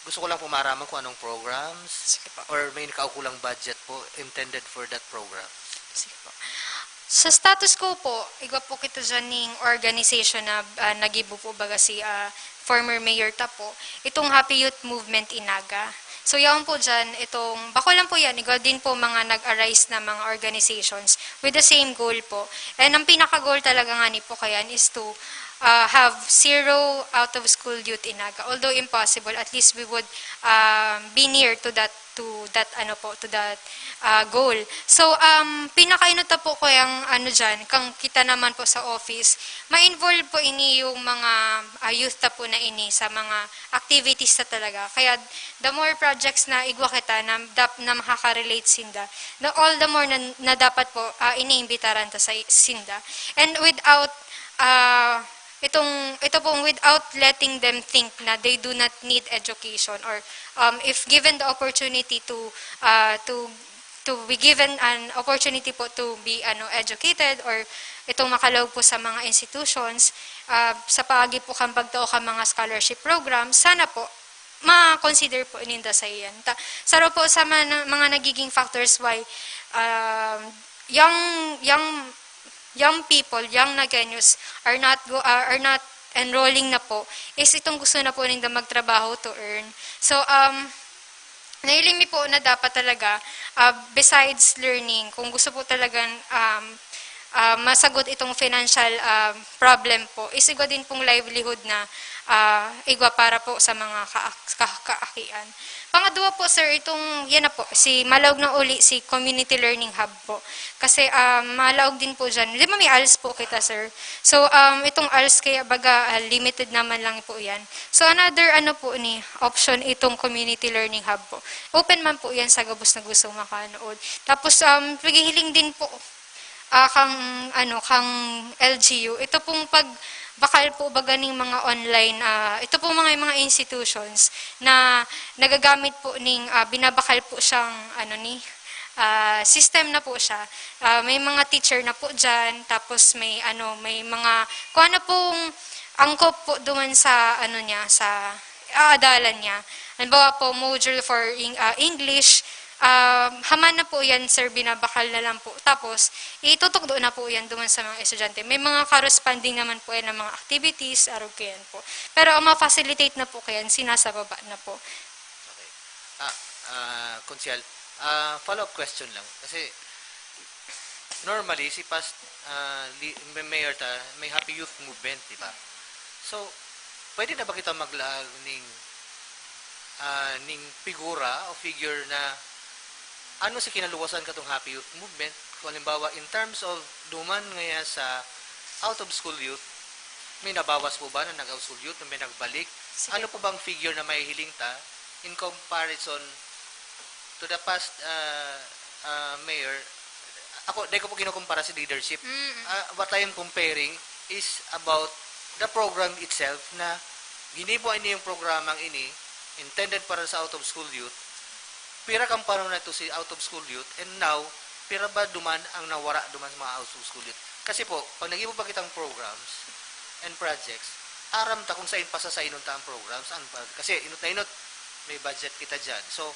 gusto ko lang po maaraman kung anong programs Sige po. or may nakaukulang budget po intended for that program. Sige po. Sa status quo po, igwa po kita dyan ning organization na, ah, nagibo po baga si, ah, former mayor ta po, itong Happy Youth Movement in Naga. So, yaon po dyan, itong, bako lang po yan, igwa din po mga nag-arise na mga organizations with the same goal po. And ang pinaka-goal talaga nga ni po kayan is to, ah, have zero out-of-school youth in Naga. Although impossible, at least we would, ah, be near to that to that, ano po, to that, ah, goal. So, um, pinakainot na po ko yung, ano dyan, kang kita naman po sa office, ma-involve po ini yung mga, ah, youth ta po na ini sa mga activities na talaga. Kaya, the more projects na igwa kita na, dap-, na makaka-relate sinda, the, all the more na, na dapat po, ah, iniimbitaran ta sa sinda. And without, ah, itong, ito pong without letting them think na they do not need education or, um, if given the opportunity to, ah, to, to be given an opportunity po to be, ano, educated or itong makalaog po sa mga institutions, ah, sa paagi po kan pagtao kan mga scholarship program, sana po ma-consider po ninda sa iyan. Ta-, saro po sa mga, mga nagiging factors why, um, young, young young people, young Nagueños are not go, are, are not enrolling na po is itong gusto na po ninda magtrabaho to earn. So, um, nahiling mi po na dapat talaga, ah, besides learning, kung gusto po talagang, um, ah, masagot itong financial, ah, problem po, is igwa din pong livelihood na, ah, igwa para po sa mga ka-, ka-, kaakian. Pangadwa po, sir, itong, yan na po, si malaog na uli, si Community Learning Hub po. Kasi, um, malaog din po dyan. Di ba may als po kita, sir? So, um, itong als kaya baga, ah, limited naman lang po yan. So, another ano po ni, option itong Community Learning Hub po. Open man po yan sa gabos na gusto makanood. Tapos, um, paghihiling din po, ah, kang ano, kang L G U, ito pong pagbakal po baga ning mga online, ah, ito pong mga, mga institutions na nagagamit po ning, ah, binabakal po siyang ano ni, ah, system na po siya. Ah, may mga teacher na po diyan, tapos may ano, may mga kung ano pong angkop po duman sa ano niya, sa aadalan niya. Halimbawa po, module for Eng-, ah, English, ah, haman na po yan, sir, binabakal na lang po. Tapos, itutukdo na po yan duman sa mga estudyante. May mga corresponding naman po yan ng mga activities, arog kayan po. Pero ang ma-facilitate na po kayan, sinasababa na po. Okay. Ah, ah, Konsehal, ah, follow-up question lang. Kasi, normally, si past, ah, li- may mayor ta, may Happy Youth Movement, di ba? So, pwede na ba kita maglaag ning, ah, ning figura o figure na ano si kinaluwasan katong Happy Youth Movement? Kung halimbawa, in terms of duman ngaya sa out of school youth, may nabawas po ba na nag-out school youth, na may nagbalik? Sige Ano po. po bang figure na mahihiling ta in comparison to the past, ah, ah, mayor? Ako, dai ko po kinukumpara si leadership. Mm. Ah, what I am comparing is about the program itself na ginibo ini yung programang ini intended para sa out of school youth. Pira kang panahon na ito si out of school youth, and now, pira ba duman ang nawara duman sa mga out of school youth? Kasi po, pag nag-ibo pa kitang programs and projects, aram ta kung sain pasasainon ta ang programs, ang pag- kasi inot na inot, may budget kita dyan. So,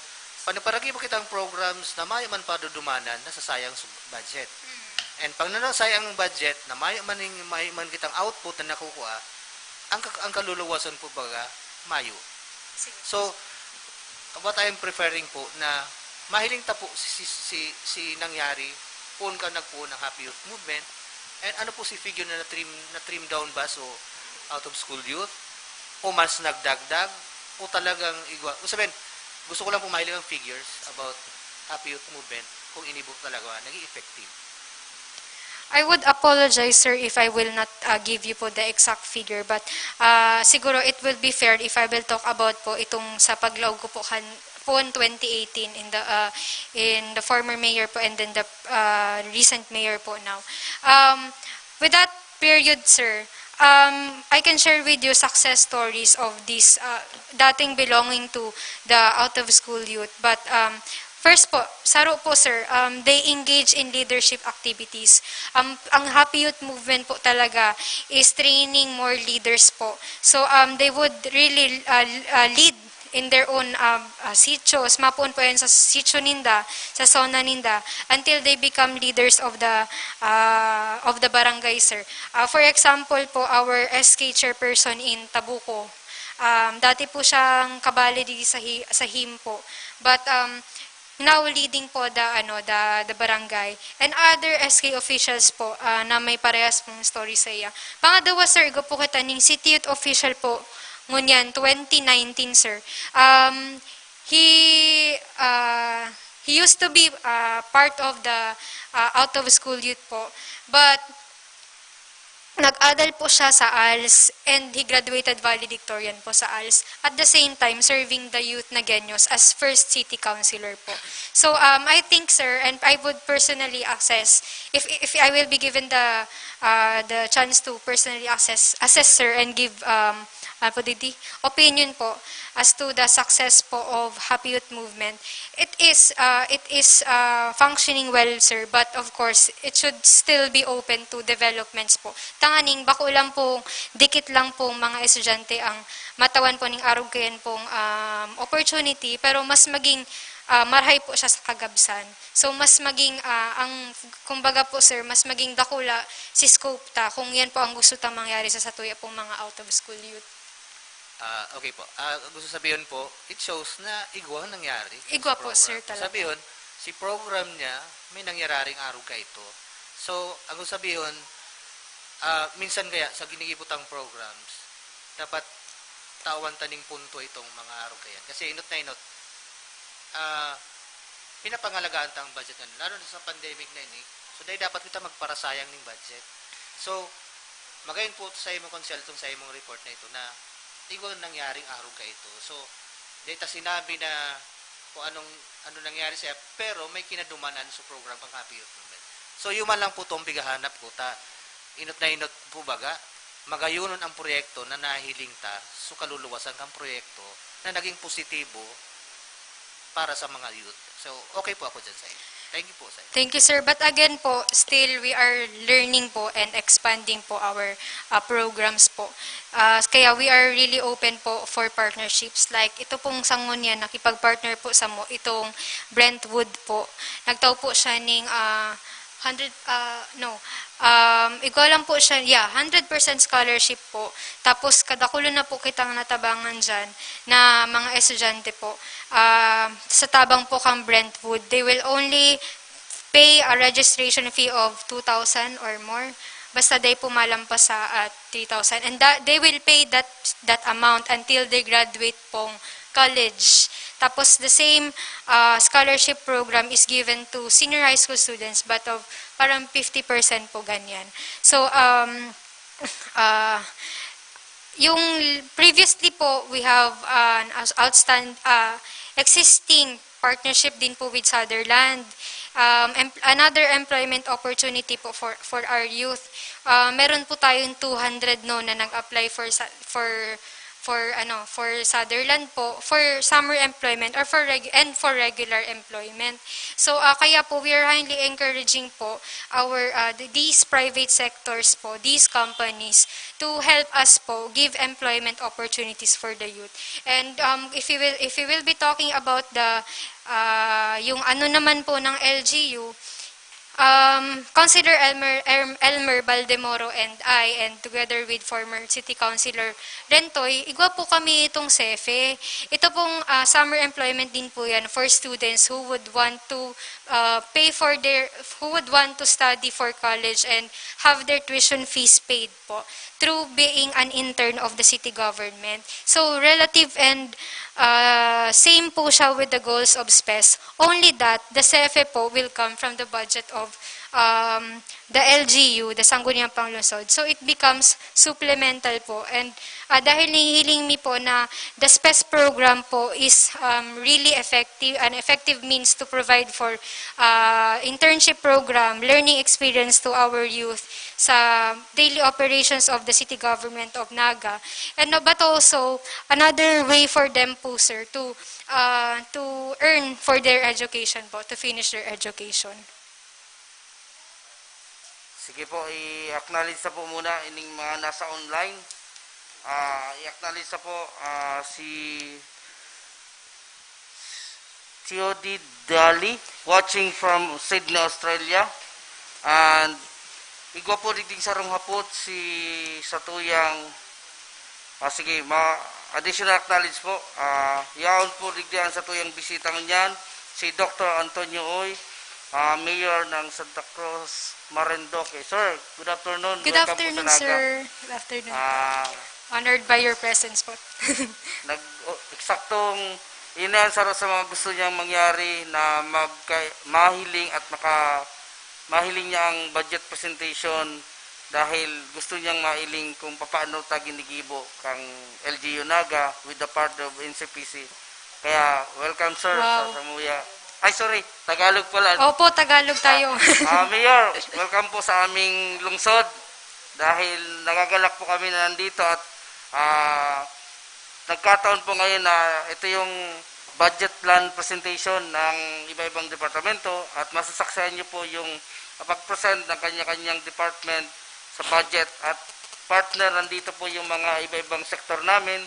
pag nagparagibo kitang programs na mayo man padudumanan, nasasayang sa budget. And pag nanasayang ang budget, na mayo man, ning, mayo man kitang output na nakukuha, ang, ka- ang kaluluwasan po baga, mayo. Sige. So, what I am preferring po na mahiling ta po si, si, si, si nangyari, poon ka nagpoon ng Happy Youth Movement, and ano po si figure na na-trim, na-trim down ba? So, out of school youth, o mas nagdagdag, o talagang igwa. Ibig sabihin, gusto ko lang po mahiling ang figures about Happy Youth Movement, kung ini po talaga naging effective. I would apologize, sir, if I will not uh, give you po the exact figure, but uh, siguro it will be fair if I will talk about po itong sa paglaog ko po kan poon twenty eighteen in the uh, in the former mayor po and then the uh, recent mayor po now. Um, with that period, sir, um, I can share with you success stories of this uh, dating belonging to the out of school youth. But um, first po, saro po, sir, um, they engage in leadership activities. Um, ang Happy Youth Movement po talaga is training more leaders po. So um, they would really uh, uh, lead in their own um, uh, sitios, mapoon po yan sa sitio ninda, sa zona ninda, until they become leaders of the uh, of the barangay, sir. Uh, for example po, our S K chairperson in Tabuco, um, dati po siyang kabali di sa, hi- sa him po. But um, now leading po the ano the the barangay and other S K officials po uh, na may parehas pong story sa iya. Pangadawa, sir, igo po kita ning city youth official po ngunyan twenty nineteen, sir. Um, he uh, he used to be uh, part of the uh, out of school youth po, but nag-adal po siya sa ALS and he graduated valedictorian po sa ALS. At the same time, serving the youth Nagueños as first city councilor po. So um, I think, sir, and I would personally assess, if if I will be given the uh, the chance to personally assess assess, sir, and give um, ano po didi, opinion po as to the success po of Happy Youth Movement. It is uh, it is uh, functioning well, sir, but of course it should still be open to developments po. Tanganing bako lang pong dikit lang pong mga estudyante ang matawan po ning arog kayan pong um, opportunity, pero mas maging uh, marhay po siya sa kagabsan. So mas maging uh, ang kumbaga po, sir, mas maging dakula si scope ta kung yan po ang gusto ta mangyari sa satuya pong mga out of school youth. Ah, okay po. Ah, gusto sabihin po, it shows na igwa ang nangyari. Igwa sa po, program. Sir, talaga. Sabihin, si program niya, may nangyararing arog ka ito. So, ang gusto sabihin, ah, minsan kaya sa ginigibutang programs, dapat tawan taning punto itong mga arog kayan. Kasi inot na inot, ah, pinapangalagaan ta ang budget ngayon, lalo na sa pandemic na ini. So, dahil dapat kita magparasayang ning budget. So, magayon po sa imong konsel tong sa imong report na ito na igwa nangyaring arog ka ito. So, dahil ta sinabi na kung anong ano nangyari siya, pero may kinadumanan sa program kang Happy Youth Movement. So, yun man lang po itong pighahanap ko, ta inot na inot po baga, magayonon ang proyekto na nahiling ta, so kaluluwasan kang proyekto na naging positibo para sa mga youth. So, okay po ako dyan sa inyo. Thank you po sa inyo. Thank you, sir. But again po, still we are learning po and expanding po our uh, programs po. Uh, kaya we are really open po for partnerships. Like ito pong Sangonia, nakipag-partner po sa mo, itong Brentwood po. Nagtao po siya ning uh, hundred, uh, no, um, igwa lang po siya, yeah, hundred percent scholarship po. Tapos, kadakulo na po kitang natabangan dyan na mga estudyante po. Uh, sa tabang po kang Brentwood, they will only pay a registration fee of two thousand or more. Basta di po malampas sa uh, three thousand. And that, they will pay that that amount until they graduate pong college. Tapos the same uh, scholarship program is given to senior high school students but of parang fifty percent po ganyan. So um uh, yung previously po we have an outstand uh, existing partnership din po with Sutherland. Um, em- another employment opportunity po for for our youth. Uh, meron po tayong two hundred no na nag-apply for sa- for for ano for Sutherland po for summer employment or for reg- and for regular employment. So uh, kaya po we are highly encouraging po our uh, th- these private sectors po, these companies to help us po give employment opportunities for the youth. And um, if you will if you will be talking about the uh, yung ano naman po ng L G U, um, Councilor Elmer, Elmer Baldemoro and I, and together with former City Councilor Rentoy, igwa po kami itong SEFE. Ito pong uh, summer employment din po yan for students who would want to uh, pay for their, who would want to study for college and have their tuition fees paid po through being an intern of the city government. So, relative and uh, same po siya with the goals of SPES, only that the SEFE po will come from the budget of um, the L G U, the Sangguniang Panglungsod. So, it becomes supplemental po. And uh, dahil nahihiling mi po na the SPES program po is um, really effective, an effective means to provide for uh, internship program, learning experience to our youth sa daily operations of the city government of Naga. And uh, but also, another way for them po, sir, to uh, to earn for their education po, to finish their education. Sige po, i-acknowledge sa po muna ining mga nasa online. Uh, i-acknowledge sa po uh, si Theodie Dali, watching from Sydney, Australia. And igwa po digding sarong hapot si satuyang, ah, sige, ma additional acknowledge po. Ah, yaon po digdi ang satuyang bisita ngunyan, si Doctor Antonio Uy, ah, Mayor ng Santa Cruz, Marinduque. Sir, good afternoon. Good afternoon, sir. Good afternoon. Ah, Honored by your presence po. Nag, oh, eksaktong yun na ang saro sa mga gusto niyang mangyari na magka, mahiling at maka, mahiling niya ang budget presentation dahil gusto niyang mailing kung paano ta ginigibo kang L G U Naga with the part of N C P C. Kaya welcome sir wow. Sa Samuya. Ay sorry, Tagalog pala. Opo, Tagalog tayo. Ah, uh, Mayor, welcome po sa aming lungsod dahil nagagalak po kami na nandito at uh, nagkataon po ngayon na ito yung budget plan presentation ng iba-ibang departamento at masasaksihan niyo po yung pag-present ng kanya-kanyang department sa budget at partner, nandito po yung mga iba-ibang sektor namin.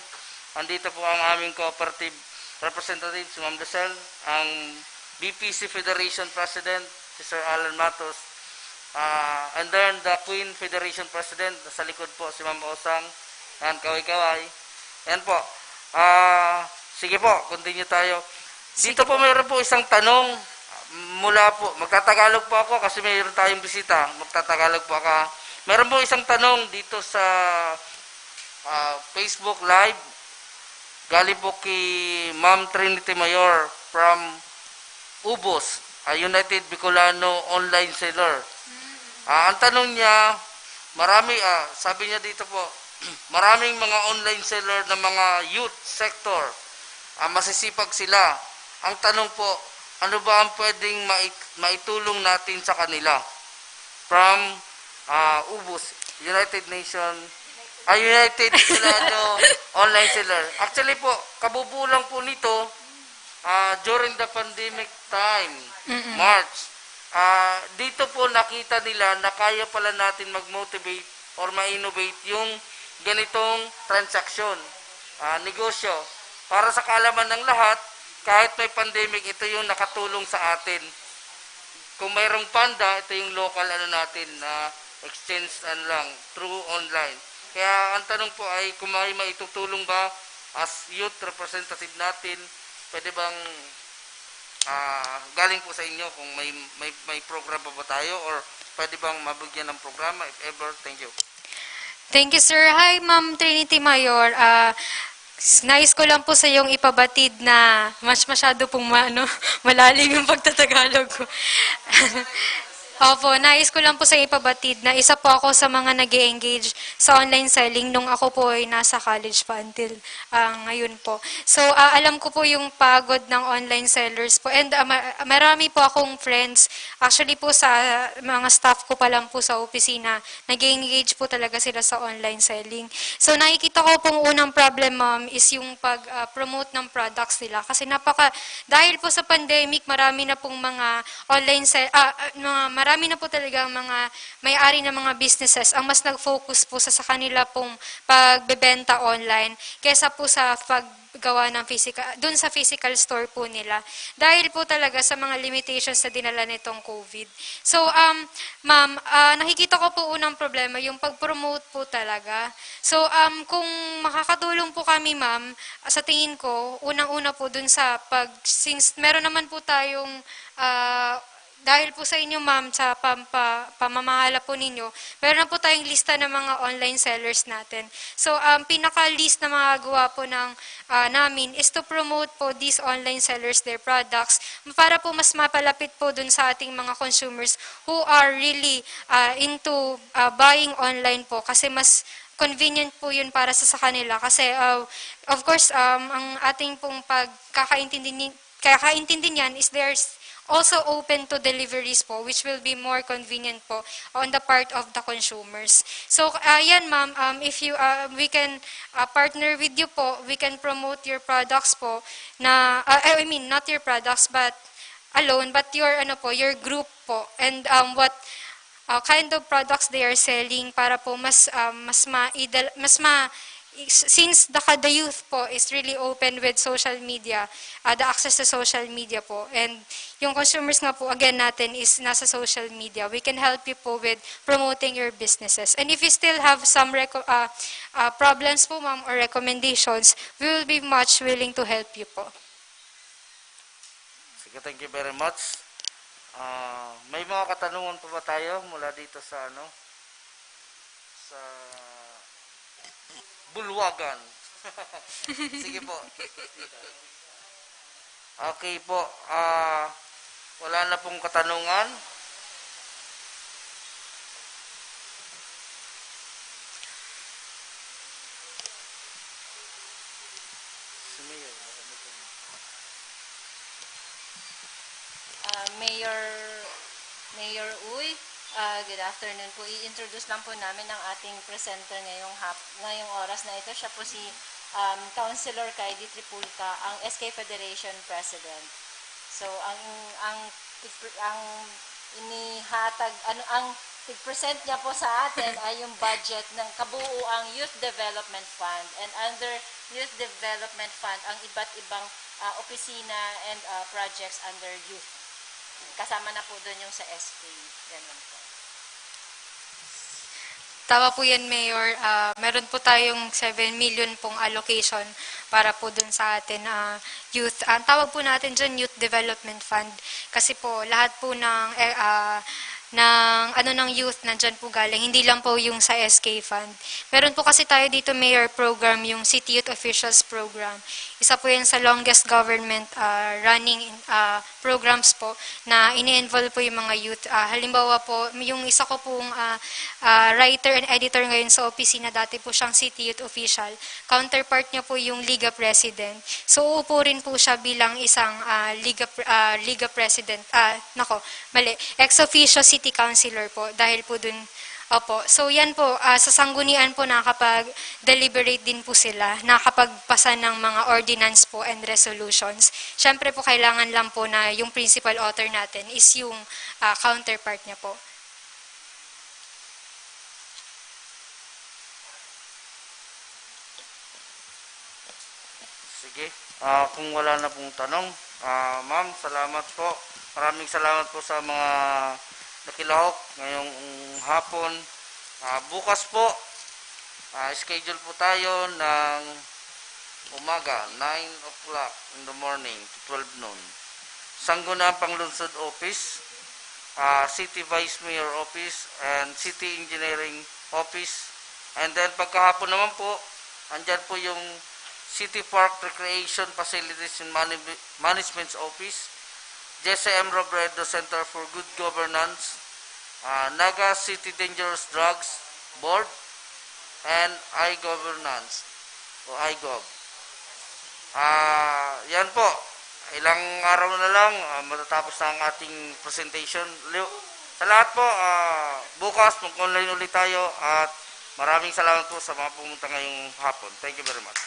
Nandito po ang aming cooperative representative, si Ma'am Lucel, ang B P C Federation President, si Sir Alan Matos, uh, and then the Queen Federation President, sa likod po si Ma'am Osang, and kaway-kaway. Yan po. Uh, sige po, continue tayo. Dito po mayroon po isang tanong mula po, magtatagalog po ako kasi mayroon tayong bisita, magtatagalog po ako. Meron po isang tanong dito sa uh, Facebook Live, galing po kay Ma'am Trinity Mayor from Ubos, a United Bicolano Online Seller. Uh, ang tanong niya, marami, uh, sabi niya dito po, maraming mga online seller na mga youth sector, uh, masisipag sila. Ang tanong po, ano ba ang pwedeng maitulong natin sa kanila? from ah, Ubus, United Nation, ah, United Sila Online Seller. Actually po, kabubuo lang po nito ah, during the pandemic time, Mm-mm. March. Ah, dito po nakita nila na kaya pala natin mag-motivate or ma-innovate yung ganitong transaksyon, ah, negosyo. Para sa kaalaman ng lahat, kahit may pandemic, ito yung nakatulong sa atin. Kung mayroong panda, ito yung local ano natin na exchange ano lang, through online. Kaya ang tanong po ay kung may maitutulong ba as youth representative natin, pwede bang ah, galing po sa inyo kung may may may program pa ba tayo or pwede bang mabigyan ng programa if ever. Thank you. Thank you, sir. Hi, Ma'am Trinity Mayor. Ah, s- nais ko lang po sa iyong ipabatid na mas masyado pong ma- ano, malalim yung pagtatagalog ko. Opo, nais ko lang po sa ipabatid na isa po ako sa mga nag engage sa online selling nung ako po ay nasa college pa until ah, ngayon po. So, ah, alam ko po yung pagod ng online sellers po. And ah, ma- marami po akong friends. Actually po sa mga staff ko pa lang po sa opisina, nag engage po talaga sila sa online selling. So, nakikita ko pong unang problem, ma'am, is yung pag-promote ng products nila. Kasi napaka, dahil po sa pandemic, marami na pong mga online sell, ah, ah, mga, marami na po talaga ang mga may-ari ng mga businesses ang mas nag-focus po sa, sa kanila pong pagbebenta online kesa po sa paggawa ng physical, dun sa physical store po nila. Dahil po talaga sa mga limitations na dinala nitong COVID. So, um, ma'am, ah, nakikita ko po unang problema, yung pag-promote po talaga. So, um, kung makakatulong po kami, ma'am, sa tingin ko, unang-una po dun sa pag, since meron naman po tayong, ah, dahil po sa inyo, ma'am, sa pam- pa- pamamahala po ninyo, meron na po tayong lista ng mga online sellers natin. So, ang pinaka-least na magagawa po ng ah, namin is to promote po these online sellers, their products, para po mas mapalapit po dun sa ating mga consumers who are really ah, into ah, buying online po kasi mas convenient po yun para sa, sa kanila kasi ah, of course um, ang ating pong pagkakaintindi ni- kakaintindi niyan is there's also open to deliveries po, which will be more convenient po on the part of the consumers. So, ayan, ma'am, um, if you, uh, we can uh, partner with you po, we can promote your products po na, uh, I mean, not your products, but alone, but your, ano po, your group po, and um, what uh, kind of products they are selling para po mas, um, mas ma-, mas ma-, since the, the youth po is really open with social media, uh, the access to social media po. And yung consumers nga po, again natin, is nasa social media. We can help you po with promoting your businesses. And if you still have some reco- uh, uh, problems po, ma'am, or recommendations, we will be much willing to help you po. Sige, thank you very much. Ah, may mga katanungan pa ba tayo mula dito sa ano? Sa Bulwagan. Sige po. Okay po. Ah, wala na pong katanungan. Si Mayor, baka may tanong. Ah, Mayor Mayor Uy, ah, good afternoon po. I-introduce lang po namin ang ating presenter ngayong hap ngayong oras na ito. Siya po si um, Councilor Kylie Tripulca, ang S K Federation President. So, ang ang ang inihatag ano ang i-present niya po sa atin ay yung budget ng kabuuang Youth Development Fund, and under Youth Development Fund ang iba't ibang ah, opisina and ah, projects under youth. Kasama na po doon yung sa S K. Ganun po. Tama po yan, Mayor. Ah, meron po tayong seven million pong allocation para po dun sa atin ah, youth. Ang tawag po natin dyan, Youth Development Fund. Kasi po, lahat po ng, eh, ah, ng ano ng youth nandyan po galing, hindi lang po yung sa S K Fund. Meron po kasi tayo dito, Mayor, program, yung City Youth Officials Program. Isa po yan sa longest government ah, running ah, programs po na ini-involve po yung mga youth. Ah, halimbawa po, yung isa ko pong ah, ah, writer and editor ngayon sa opisina, dati po siyang City Youth Official. Counterpart niya po yung Liga President. So, uupo rin po siya bilang isang ah, Liga, Pre- ah, Liga President. Ah, nako, mali. Ex officio City Councilor po, dahil po dun, opo. So, yan po, ah, sa sanggunian po nakakapag-deliberate din po sila, nakakapagpasa ng mga ordinance po and resolutions. Siyempre po, kailangan lang po na yung principal author natin is yung, ah, counterpart niya po. Sige. Ah, kung wala na pong tanong, ah, ma'am, salamat po. Maraming salamat po sa mga nakilahok ngayong hapon. Ah, bukas po, ah, schedule po tayo ng umaga, nine o'clock in the morning to twelve noon. Sangguniang Panglungsod Office, ah, City Vice Mayor Office, and City Engineering Office. And then pagkahapon naman po, andyan po yung City Park Recreation Facilities and Manage- Management's Office, J C M Robredo Center for Good Governance, ah, Naga City Dangerous Drugs Board, and iGovernance o iGov. Ah, yan po. Ilang araw na lang, ah, matatapos na ang ating presentation. Liw-, sa lahat po, ah, bukas mag-online ulit tayo at maraming salamat po sa mga pumunta ngayong hapon. Thank you very much.